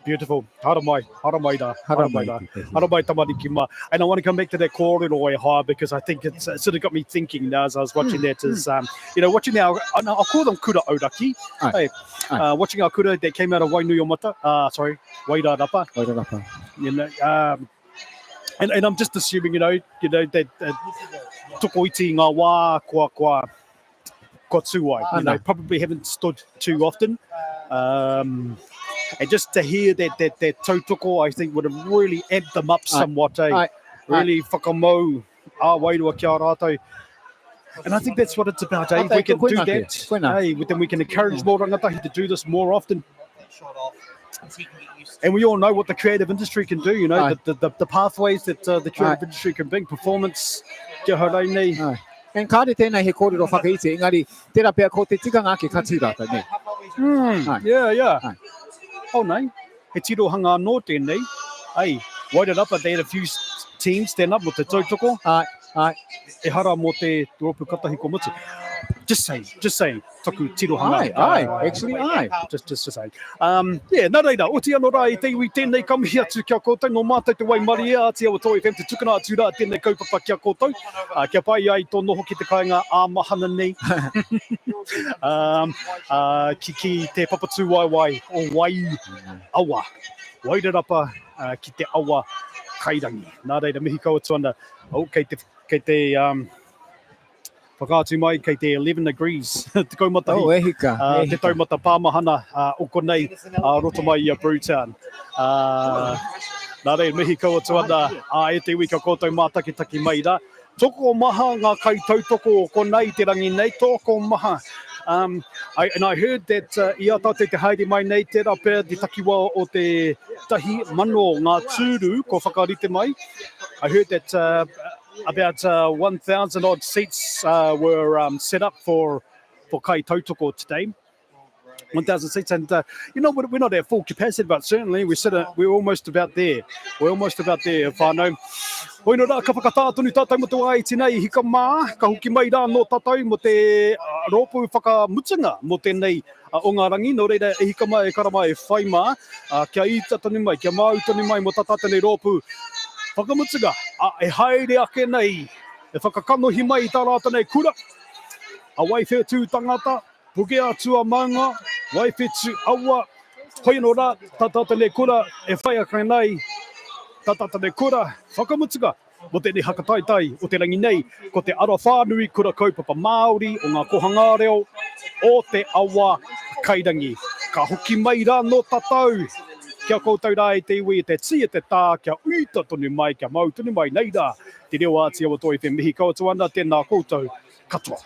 Beautiful. Haramai, haramai rā, haramai rā. Haramai tamariki mā. And I want to come back to that kōrero e hoa because I think it's, it sort of got me thinking now as I was watching that is, you know, watching our, and I'll call them kura auraki. Ai. Hey, Ai. watching our kura that came out of Wainuiomata, sorry, Wairarapa. Wairarapa. You know, and I'm just assuming, you know, that tokoiti ngā wā kua, kua, kua tū ai. You know, probably haven't stood too often. And just to hear that, that, that tautoko, I think would have really amped them up somewhat, eh? Ai. Really whakamau ā wairua ki a rātou. And I think that's what it's about, eh? If we can do that, eh, then we can encourage more rangatahi to do this more often. And we all know what the creative industry can do, you know, the, the, the, the pathways that the creative industry can bring, performance, kia haurei nei. Ai. And kāre tēnei he kōrero whakaiti, engari tērā pea ko te tikanga ake ka tū rātou, nē? Ai. Yeah, yeah. Ai. Oh, nei, he tirohanga anō tēnei. Ai, Wairarapa, they had a few teams stand up mō te tautoko. Ai, ai. Ehara mō te rōpū katahi ko mutu. Just saying, just saying. taku tirohanga. Ai, ai, actually, ai. Just, just to say. Yeah, nā reira, oti anō rā i te iwi tēnei ka mihi atu ki a koutou, nō mātou te waimarie Āti Awa Toi FM te tukuna atu rā tēnei kaupapa ki a koutou, kia pai ai tō noho ki te kāinga ā-mahana nei, ki, ki te papatūwaewae o Wai Awa, Wairarapa ki te awa kairangi. Nā reira, mihi kau atu ana, oh, kei te, kei te, Whakaatu mai kei te 11 degrees, 11, Oh, e hika, e te hika. taumata pāmahana o konei roto mai i a Brewtown. Nā reira, mihi kau atu ana a e te iwi kia koutou mātakitaki mai rā. Tokomaha ngā kaitautoko o konei te rangi nei, tokomaha. I, and I heard that i a tātou te haere mai nei, tērā pea te takiwā o te 1,000 ngā tūru kua whakarite mai. I heard that About 1,000 odd seats were set up for for Kai Tautoko today. 1,000 seats, and you know, we're not at full capacity, but certainly we're, sitting, we're almost about there. We're almost about there, whānau. Hoi nō rā, ka whakatā tonu tātou mo te wā iti nei, hika mā, ka hoki mai rā nō tātou mo te rōpū whakamutunga mo tēnei o ngā rangi, nō reira e hika mā, e kara mā, e whai mā, kia ita tonu mai, kia māu tonu mai mo tā tātou nei rōpū whakamutunga, e haere ake nei, e whakakanohi mai i tā rātou nei kura, a Waiwhetū tangata, puke atu a maunga, Waiwhetu awa, hoi anō rā, tā tātou nei kura e whai ake nei, tā tātou nei kura whakamutunga mō tēnei hakataetae o te rangi nei, ko te ara whānui kura kaupapa Māori o ngā kōhangā reo o te awa kairangi. Ka hoki mai rā nō tātou ki a koutou rā e te iwi, e te tī, e te tā, kia uita tonu mai, kia mau tonu mai nei rā te reo Āti Awa Toi FM. Mihi kau atu ana, tēnā koutou katoa.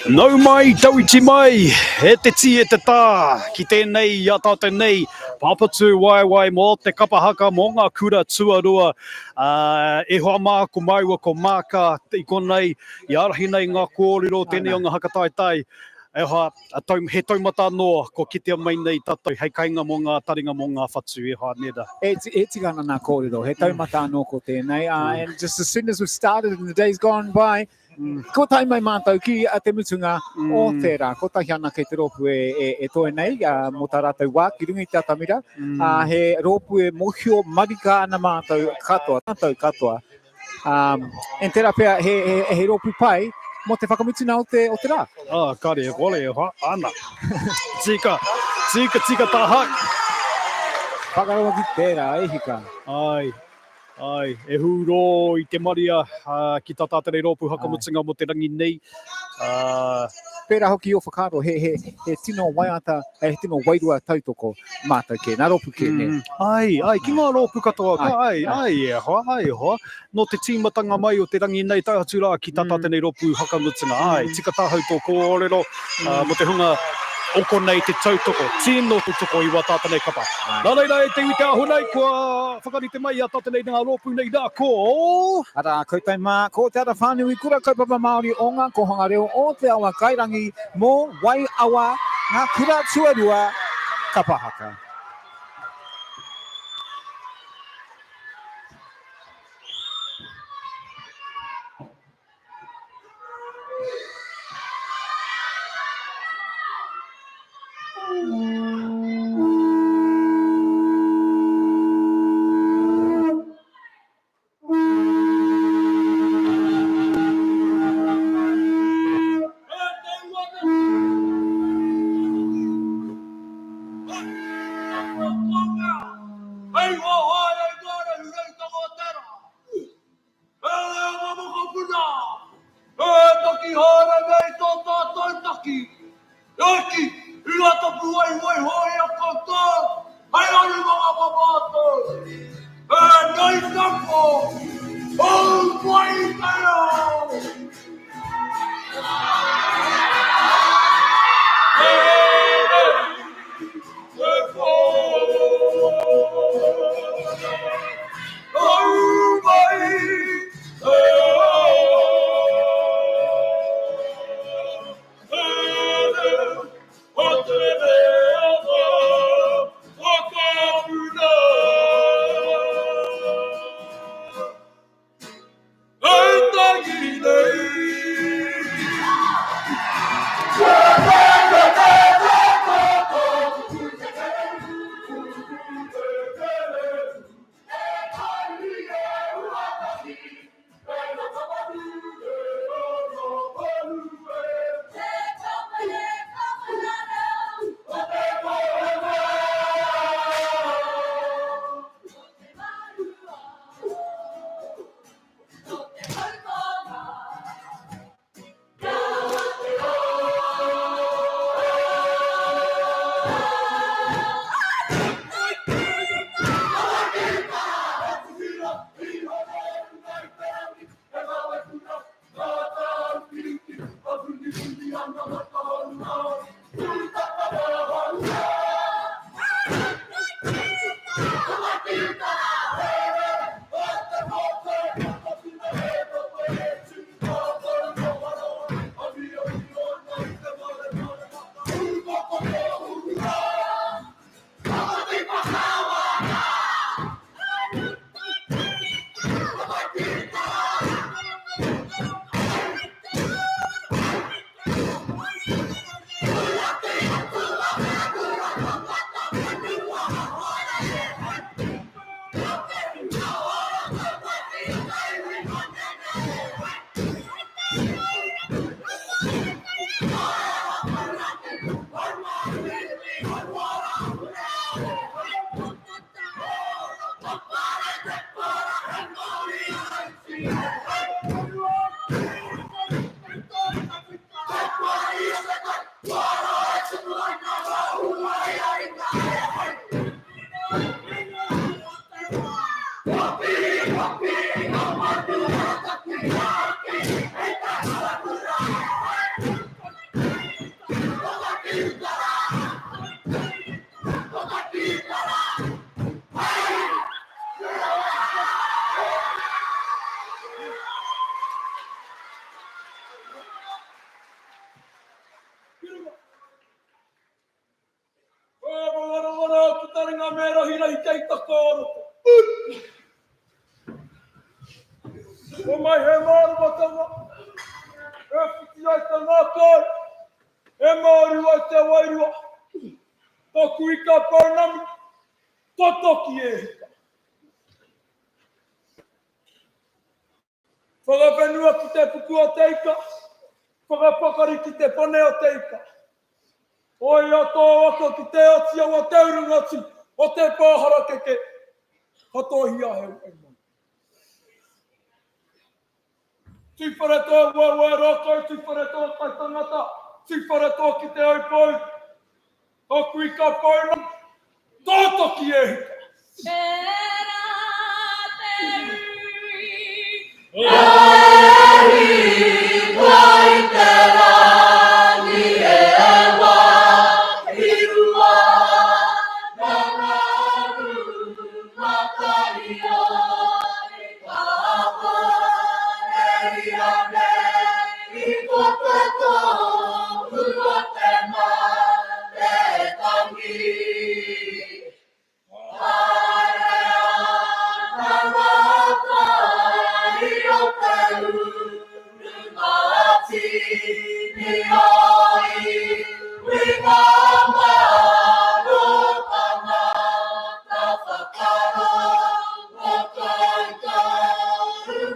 Nau mai, tauiti mai, e te tī e te tā, ki tēnei i a tātou nei, pāpatu waewae mō te kapa haka mō ngā kura tuarua. E hoa mā, ko māua, ko Māka i konei, i ārahi nei ngā kōrero tēnei o ngā haka taetae. E hoa, A tau, he taumata anō kua kitea mai nei tātou hei kainga mō ngā taringa mō ngā whatu, e hoa, nē rā. E, e tika ana nā kōrero, he taumata anō ko tēnei. And just as soon as we've started and the day's gone by, kua tae mai mātou ki a te mutunga o tērā. Kotahi anake te rōpū e, e, e toe nei mō tā rātou wā ki runga i te atamira. He rōpū e mōhio marika ana mātou katoa, tātou katoa. Um, and tērā pea he, he, he rōpū pai mō te whakamutuna o te, o te rā. Ah, kare, e kore, e hoa, ana. Tika, tika, tika tā hak. Whakarawa ki tērā, e hika. Ai, ai, e hūrō i te maria uh, ki tā tātou nei rōpū hakamutunga mō te rangi nei. Uh, Pērā hoki ō whakaaro, he, he, he tino waiata, he tino wairua tautoko mātou kē, nā rōpū kē, nē. Mm, ai, ai, ki ngā rōpū katoa, ka, ai, ai, e hoa, ai, e hoa. Nō te tīmatanga mai o te rangi nei, tae atu rā ki tā tātou nei rōpū whakamutunga. Ai, tika tāhau tō kōrero, mō te hunga o konei te tautoko, tino tautoko i wā tātou nei kapa. Nā reira e te iwi te aho nei, kua whakarite mai i a tātou nei ngā rōpū nei rā, ko. Arā, koutou mā, ko Te Ara Whānui Kura Kaupapa Māori o Ngā Kōhanga Reo o Te Awa Kairangi mō Waiawa, ngā kura tuarua kapa haka. Hei hoa haere i ngā rehureutanga o te rā. E ngā mokopuna, e taki haere nei tō tātou taki, e ki i ngā tapuwae i waiho i a koutou hei arumanga mā mātou. E nei te pō, hou mai i te ao! Tēnei te pō. Hou mai te ao. Tere o te reanga whakapuna. Hei tangi nei. Warawara o te taringa me rahirahi kei taka o roto. Ko mai he māramatanga, e whiti ai te ngākau, e māru ai te wairua. Taku ika pounamu, totoki e hika. Whakawhenua ki te puku o te ika, whakapakari ki te pane o te ika. Koia tō waka ki te Atiawa te urunga atu o te pā harakeke, ka tohia he wai mai. Tūwharetoa waewae rākau, Tūwharetoa kai tangata, Tūwharetoa ki te aupou, Tōku ika pounamu, tōtoki e hika. Tērā te ui. E hika i te rangi e wairua na ngaru mataria i ka whareria nei i ko te tohu o te mate tangi. Haere ana ngā tai o te uru ngā tini o iwi ngā mano tangata whakarongo koutou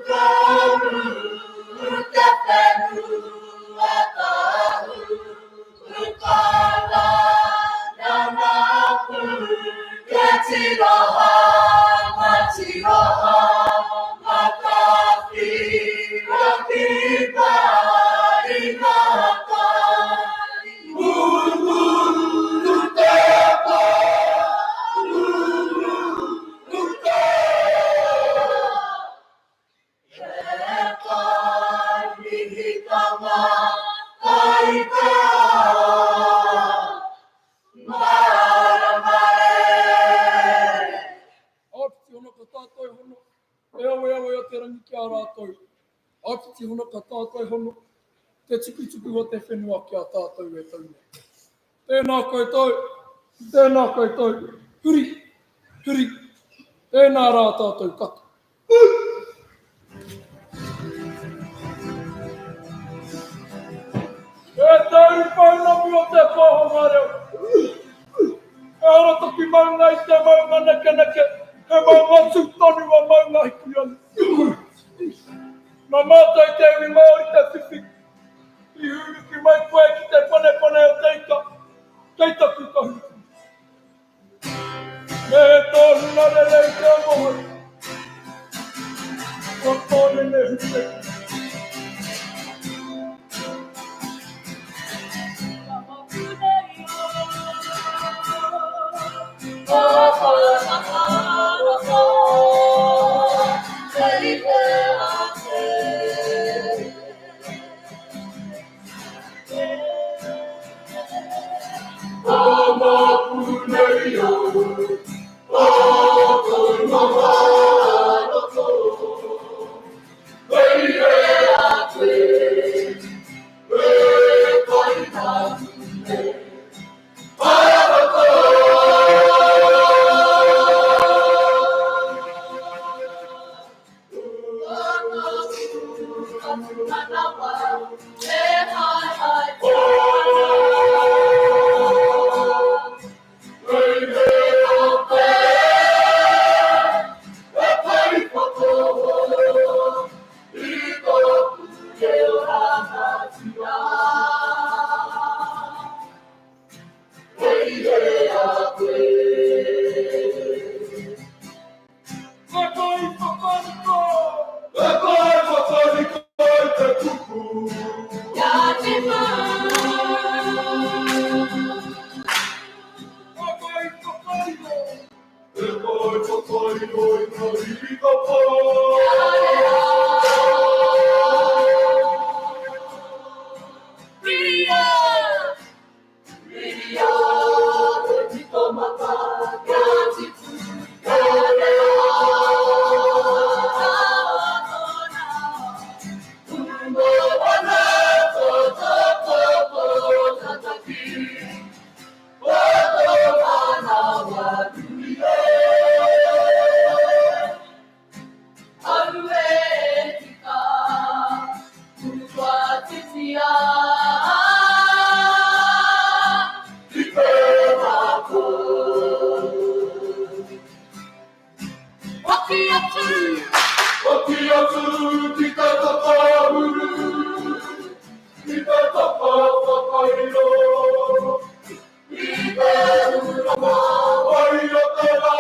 kauru te whenua tahu Ukana nana te tirohanga tirohanga tawhira ki Paringa tai. Uru te pō, uru te He kai mihitanga kai te ao marama e. Āpiti hono ka tātai hono, e aweawe a te rangi ki a rātou. Āpiti hono ka tātai hono, te tukutuku o te whenua ki a tātou e tau nei. Tēnā koutou, tēnā koutou, huri, huri, tēnā rā tātou katoa. E te urupounamu o te pāhonga reo. E arataki maunga i te maunga nekeneke, he maunga tū tonu a Maunga Hikurangi. Nā mātou te iwi Māori te whiwhi, i hūnuku mai koe ki te panepane o te ika, kei taku kahurangi. Me he tōhunga rere i te amohau, Kua tōnene hute. He kai whakaniko! He kai whakaniko i te kupu! Kia tipu! Riro I te urama mai o te rā.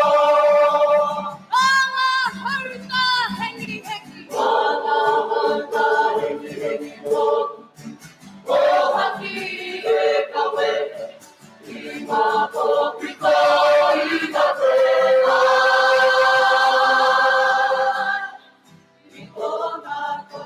Mā ngā hauta hengihengi. Mā ngā hauta hengihengi mōku. Kōhaki e kawe i ngā kōpiko i ngā tēnā. I tōna kō.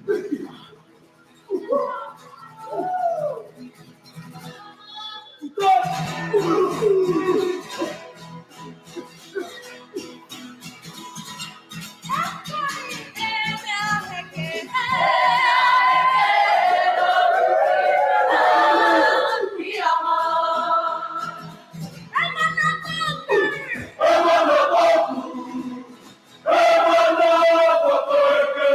Whiringa! E mea heke, e mea heke, E mana tōku, e mana whakaeke,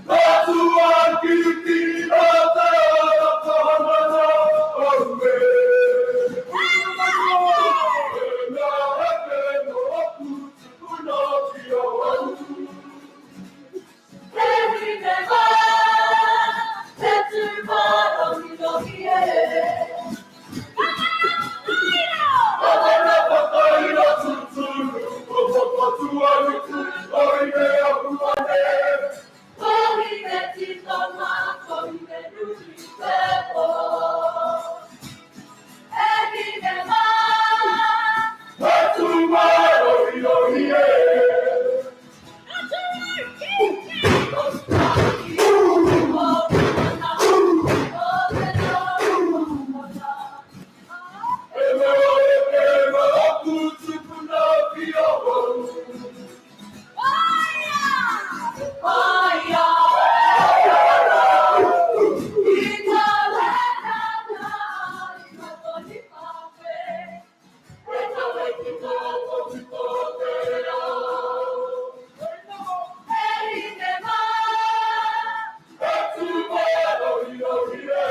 Ngā tuakiri a te ara kahanana, aue. E mea heke nōku tupuna ki ahau. He hine mā, te tūmārohirohi e. Ka mana whakaira tūturu, ko Whakatuanuku, Orine Ahuane. Ko hine titona, ko hine nui te pō. E hine mā, Te tūmārohirohi e. E mea heke nōku tupuna ki ahau. Te tūmārohirohi e.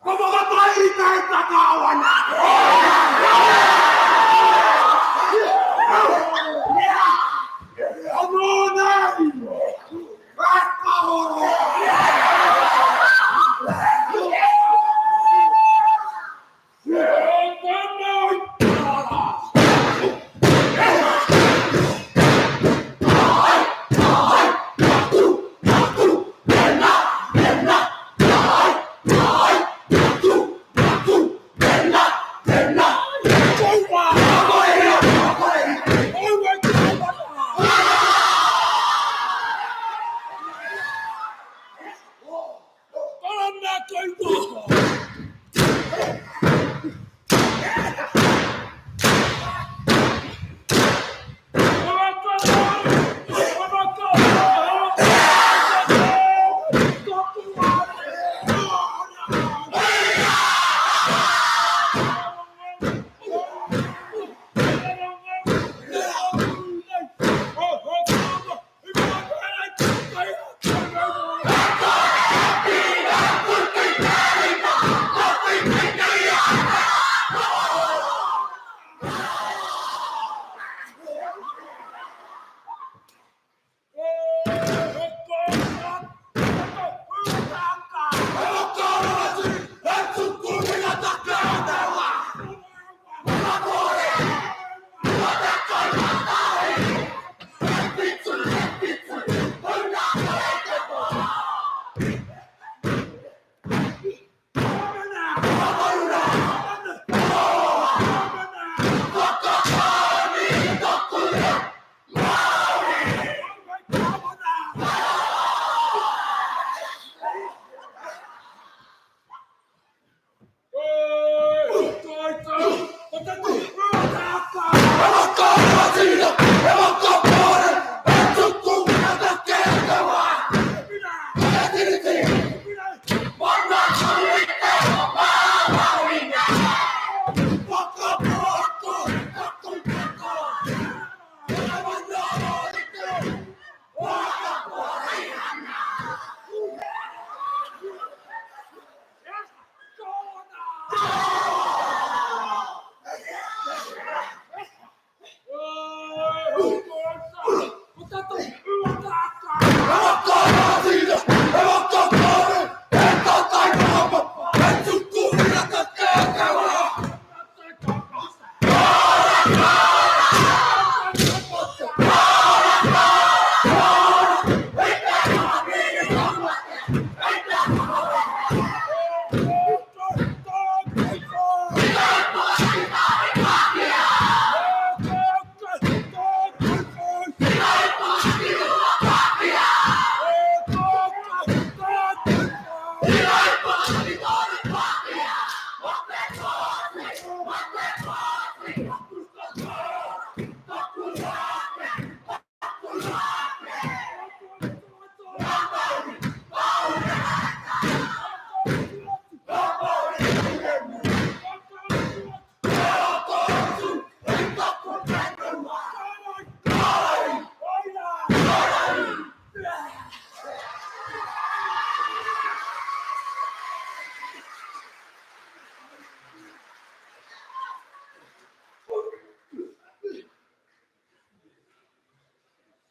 Ko whakatairi te takawana! Anō nei! E kahoro! E tēnei tara!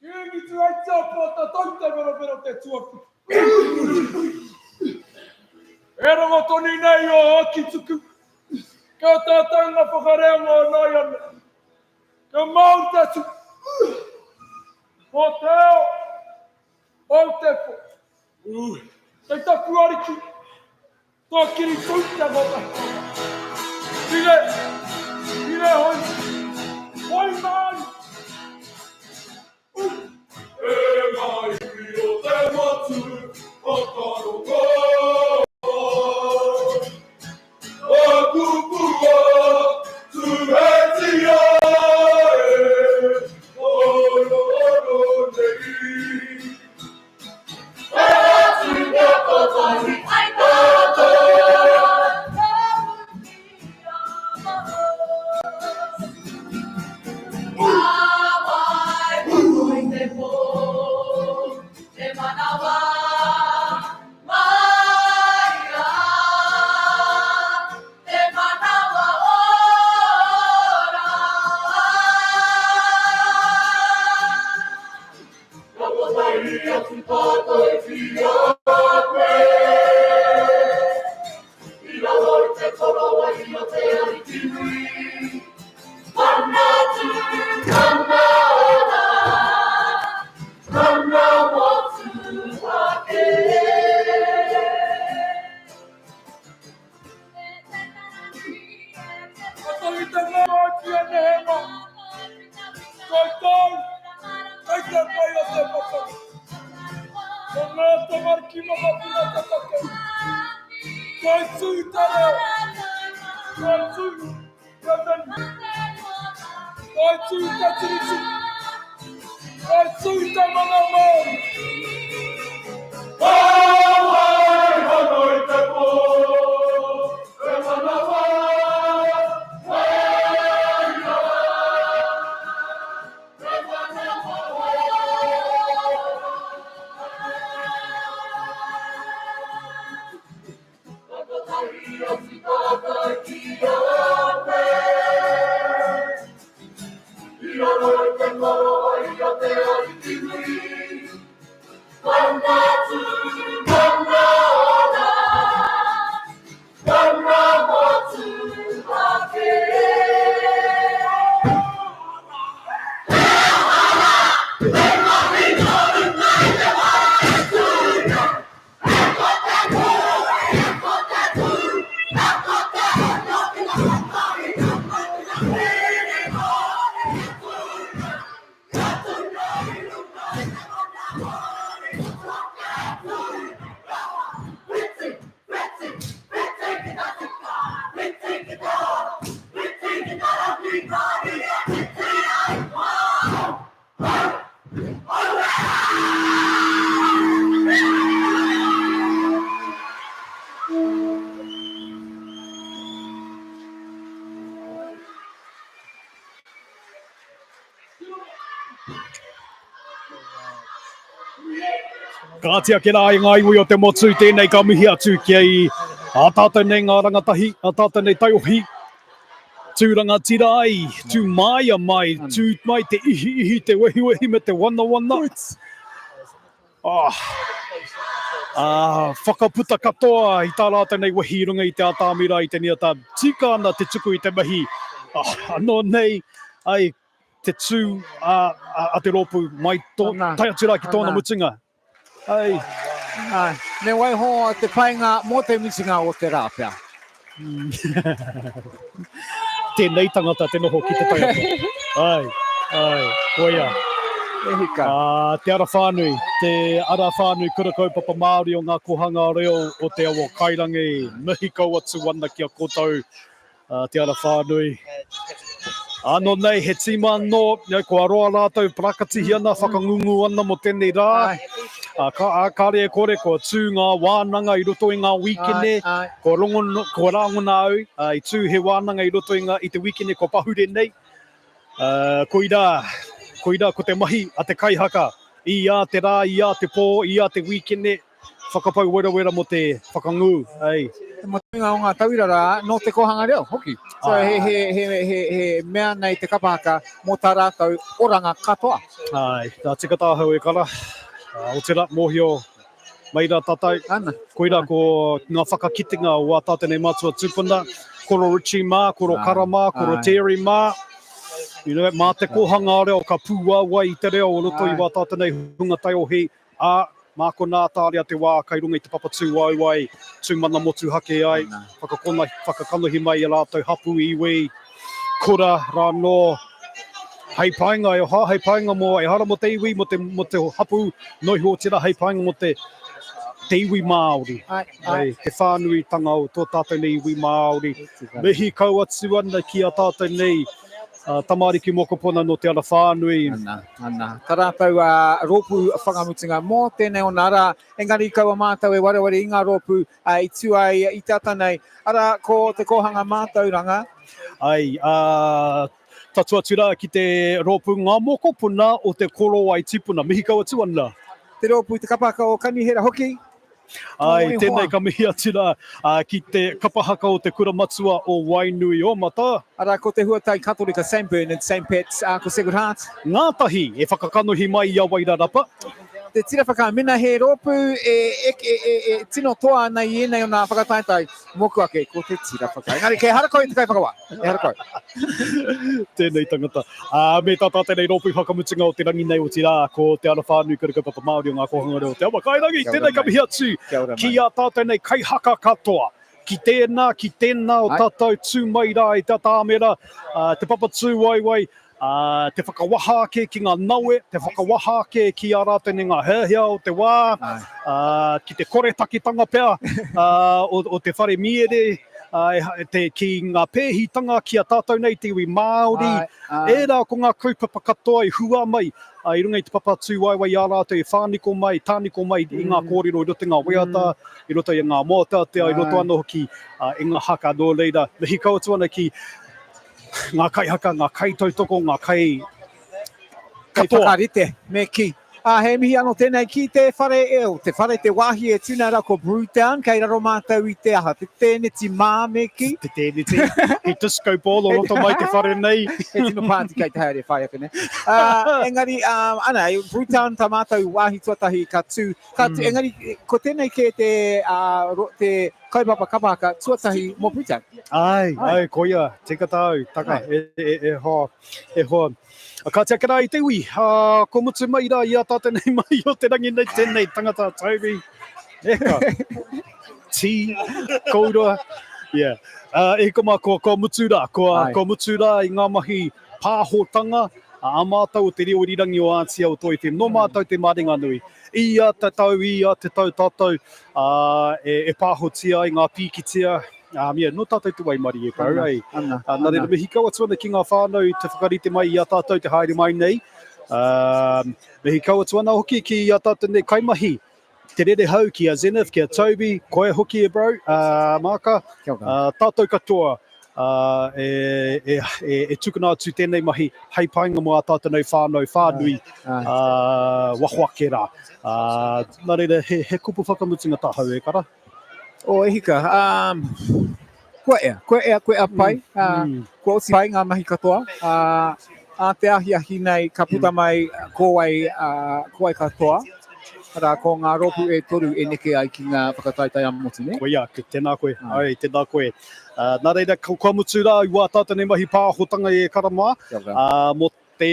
Kīngi Tūheitia Pōtatau Te Werawera te tuawhitu. E rongo tonu nei o Ōkituku, kia tātou ngā whakareanga o nāianei. Kia mau te tuku, mō te ao, mō te pō. Kei taku ariki, Tō kiri tū te mata. Tire, tire hoi, hoi mai. Ui. E ngā iwi o te motu, whakarongo. O kupua, tūheitia e, oro nei. Ka kotahi atu tātou ki a koe. I raro i te korowai o te Ariki nui. Mana tū, mana ora, mana motuhake. Kotahi te ngā ki a Nehema. Koutou, kei te pai o te pakari. Ko ngā tamariki mokopuna te take. Kai tū te reo. Kai tū te whenua. Kai tū te tiriti. Kai tū te mana Māori. Whawhai hono i te pō, te manawa wairua, te manawa Ka kotahi atu tātou ki a koe. I raro i te korowai o te Ariki nui. Mana tū, mana ora, mana motuhake. Kāti ake rā i ngā iwi o te motu, tēnei ka mihi atu ki a tātou nei ngā rangatahi, a tātou nei taiohi. Tū rangatira ai, tū māia mai, tū mai te ihiihi, te wehiwehi me te wanawana. Ah, ah, whakaputa katoa i tā rātou nei wehi i runga i te atamira i te niata. Tika ana te tuku i te mahi. Ah, anō nei, ai, te tū a, a, a te rōpū mai tō, tae atu rā ki tōna mutunga. Ai. Ai. Me waiho te painga mō te mutunga o te rā pea. Tēnei tangata te noho ki te taiapa. Ai, ai, koia. E hika. Ah, te ara whānui, te ara whānui kura kaupapa Māori o ngā kohanga reo o te awa kairangi, mihi kau atu ana ki a koutou Te Ara Whānui. Anō nei, he tīma anō, kua roa rātou parakatihi ana, whakangungu ana mō tēnei rā. Ka, kāre e kore, kua tū ngā wānanga i roto i ngā wīkene, kua rongo, kua rāngona au, i tū he wānanga i roto i, ngā, i te wīkene kua pahure nei. Koirā, koirā ko te mahi a te kaihaka, i a te rā, i a te pō, i a te wīkene, Whakapau werawera mō te whakangū, ei. Te motunga o ngā tauira rā, nō te kōhanga reo hoki. So he, he, he, he, he mea nei te kapa haka mō tā rātou oranga katoa. Ai, tā tika tāhau e kara. Uh, otira, mōhio mai rā tātou. Ana. Koira ko ngā whakakitenga o ā tātou nei mātua tūpuna, koro Richie mā, koro Kara mā, koro Terry mā. You know, mā te kōhanga reo ka pūāwai i te reo o roto i wā tātou nei hunga taiohi, Ā, mā konā tāria te wā kai runga i te papa tūwaewae, tū mana motuhake ai, whakakona, whakakanohi mai i a rātou hapū iwi, kura rānō, hei painga e oha, hei painga mō, ehara mō te iwi, mō te, mō te hapū, noa iho otirā hei painga mō te, te iwi Māori, Ai, ai. Hei, te whānuitanga o tō tātou nei iwi Māori. Mihi kau atu ana ki a tātou nei tamariki mokopuna nō Te Ara Whānui. Ana, ana. Tā rātou a rōpū whakamutunga mō tēnei o nā rā, engari kaua mātou e wareware i ngā rōpū i tū ai i te ata nei. Arā, ko te kōhanga mātauranga. Ai, ā, tatu atu rā ki te rōpū Ngā Mokopuna o Te Korowai Tipuna. Mihi kau atu ana. Te rōpū Te Kapahaka o Kanihera hoki. Ai, tēnei ka mihi atu rā ki te kapa haka o te kura matua o Wainuiomata. Arā, ko te Huatai Katorika St Bernard, St Pats, ā, ko Sacred Heart. Ngātahi e whakakanohi mai i a Wairarapa. Te Tira Whakamina, he rōpū e, e, e, e, e tino toa ana i ēnei o nā whakataetae. Mōku ake, ko te tira whaka. Engari, kei hara koe i te kaiwhakawā. Ehara koe. Tēnei tangata. Ā, me tā tātou nei rōpū whakamutunga o te rangi nei, otirā, ko Te Ara Whānui Kura Kaupapa Māori o Ngā Kōhanga Reo o Te Awa Kairangi. Tēnei ka mihi atu ki ā tātou nei kaihaka katoa. Ki tēnā, ki tēnā o tātou tū mai rā i te atamira, te papa tūwaewae, Ā, te whakawaha ake ki ngā nawe, te whakawaha ake ki ā rātou nei ngā heahea o te wā, ā, ki te koretakitanga pea ā, o, o te whare miere, ā, e, te, ki ngā pēhitanga ki a tātou nei te iwi Māori, ērā ko ngā kaupapa katoa i hua mai ā, i runga i te papa tūwaewae i a rātou e whāniko mai, tāniko mai i ngā kōrero i roto i ngā waiata, i roto i ngā mōteatea, i roto anō hoki ā, i ngā haka. Nō reira, mihi kau atu ana ki ngā kaihaka, ngā kaitautoko, ngā kai katoa. Whakarite, me kī. Ā, he mihi anō tēnei ki te whare, e, te whare, te wāhi e tū nei rā ko Brewtown, kei raro mātou i te aha, te tēneti mā, me kī. Te tēneti, he disco ball o roto mai te whare nei. He tino pāti kei te haere whai ake nei. Ā, engari, ā, ana, Brewtown tā mātou wāhi tuatahi ka tū, ka tū, engari, ko tēnei kē te, ā, ro, te kaupapa kapa haka tuatahi mō Brewtown. Ai, ai, koia, tika tāu, taka, e, e, e hoa, e hoa. Ka tia rā i te ui, uh, ko mutu mai rā i a tātou nei mai o te rangi nei tēnei tangata Toby. E ka, tī, koura, yeah. Uh, e koma, ko, ko mutu rā, ko, ko mutu rā i ngā mahi pāhotanga a mātou o te reo irirangi o Ātia o Toi FM. Nō mātou te Māringanui. I a te tau, i a te tau tātou uh, e, e pāhotia ai ngā pīkitia, Um, yeah, nō tātou te waimarie, bro. Ana, eh? ana, uh, nā reira, mihi kau atu ana ki ngā whānau i te whakarite mai i a tātou te haere mai nei. Um, mihi kau atu ana hoki ki a tātou nei kaimahi, te rerehau ki a Zenith, ki a Toby, koe hoki e bro, uh, Māka, uh, tātou katoa uh, e, e, e, e tukuna atu tēnei mahi hei painga mō a tātou nei whānau whānui uh, waho ake rā. Uh, nā reira, he, he kupu whakamutunga tāhau e kara. Oh, e hika. Um... Kua ea, kua ea, kua ea pai, mm. Uh, mm. kua oti pai ngā mahi katoa. Uh, a te ahiahi nei ka puta mm. mai ko wai, uh, ko wai katoa. Arā, ko ngā rōpū e toru e neke ai ki ngā whakataetae ā-motu, nē? Koia, tēnā koe, ai, tēnā koe. Uh, nā reira, kua mutu rā i wā tātou nei mahi pāhotanga e kara mā, uh, mō te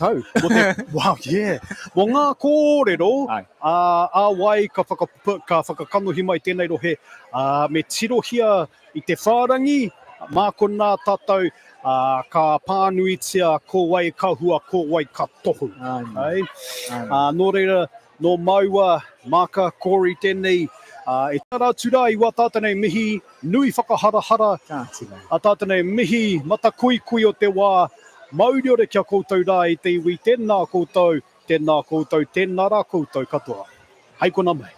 tau. Mō te, wow, yeah. Mō ngā kōrero, uh, a wai ka, whaka, ka whakakanohi mai tēnei rohe, uh, me tirohia i te whārangi, mā konā tātou ā, ka pānuitia ko wai ka hua, ko wai ka tohu. Ai. Ā, nō reira, nō māua, Maaka, Corey tēnei, ā, e tara atu rā i wā tātou nei mihi nui whakaharahara, ā tātou nei mihi matakuikui o te wā, mauriora ki a koutou rā e te iwi, tēnā koutou, tēnā koutou, tēnā rā koutou katoa. Hei kona mai.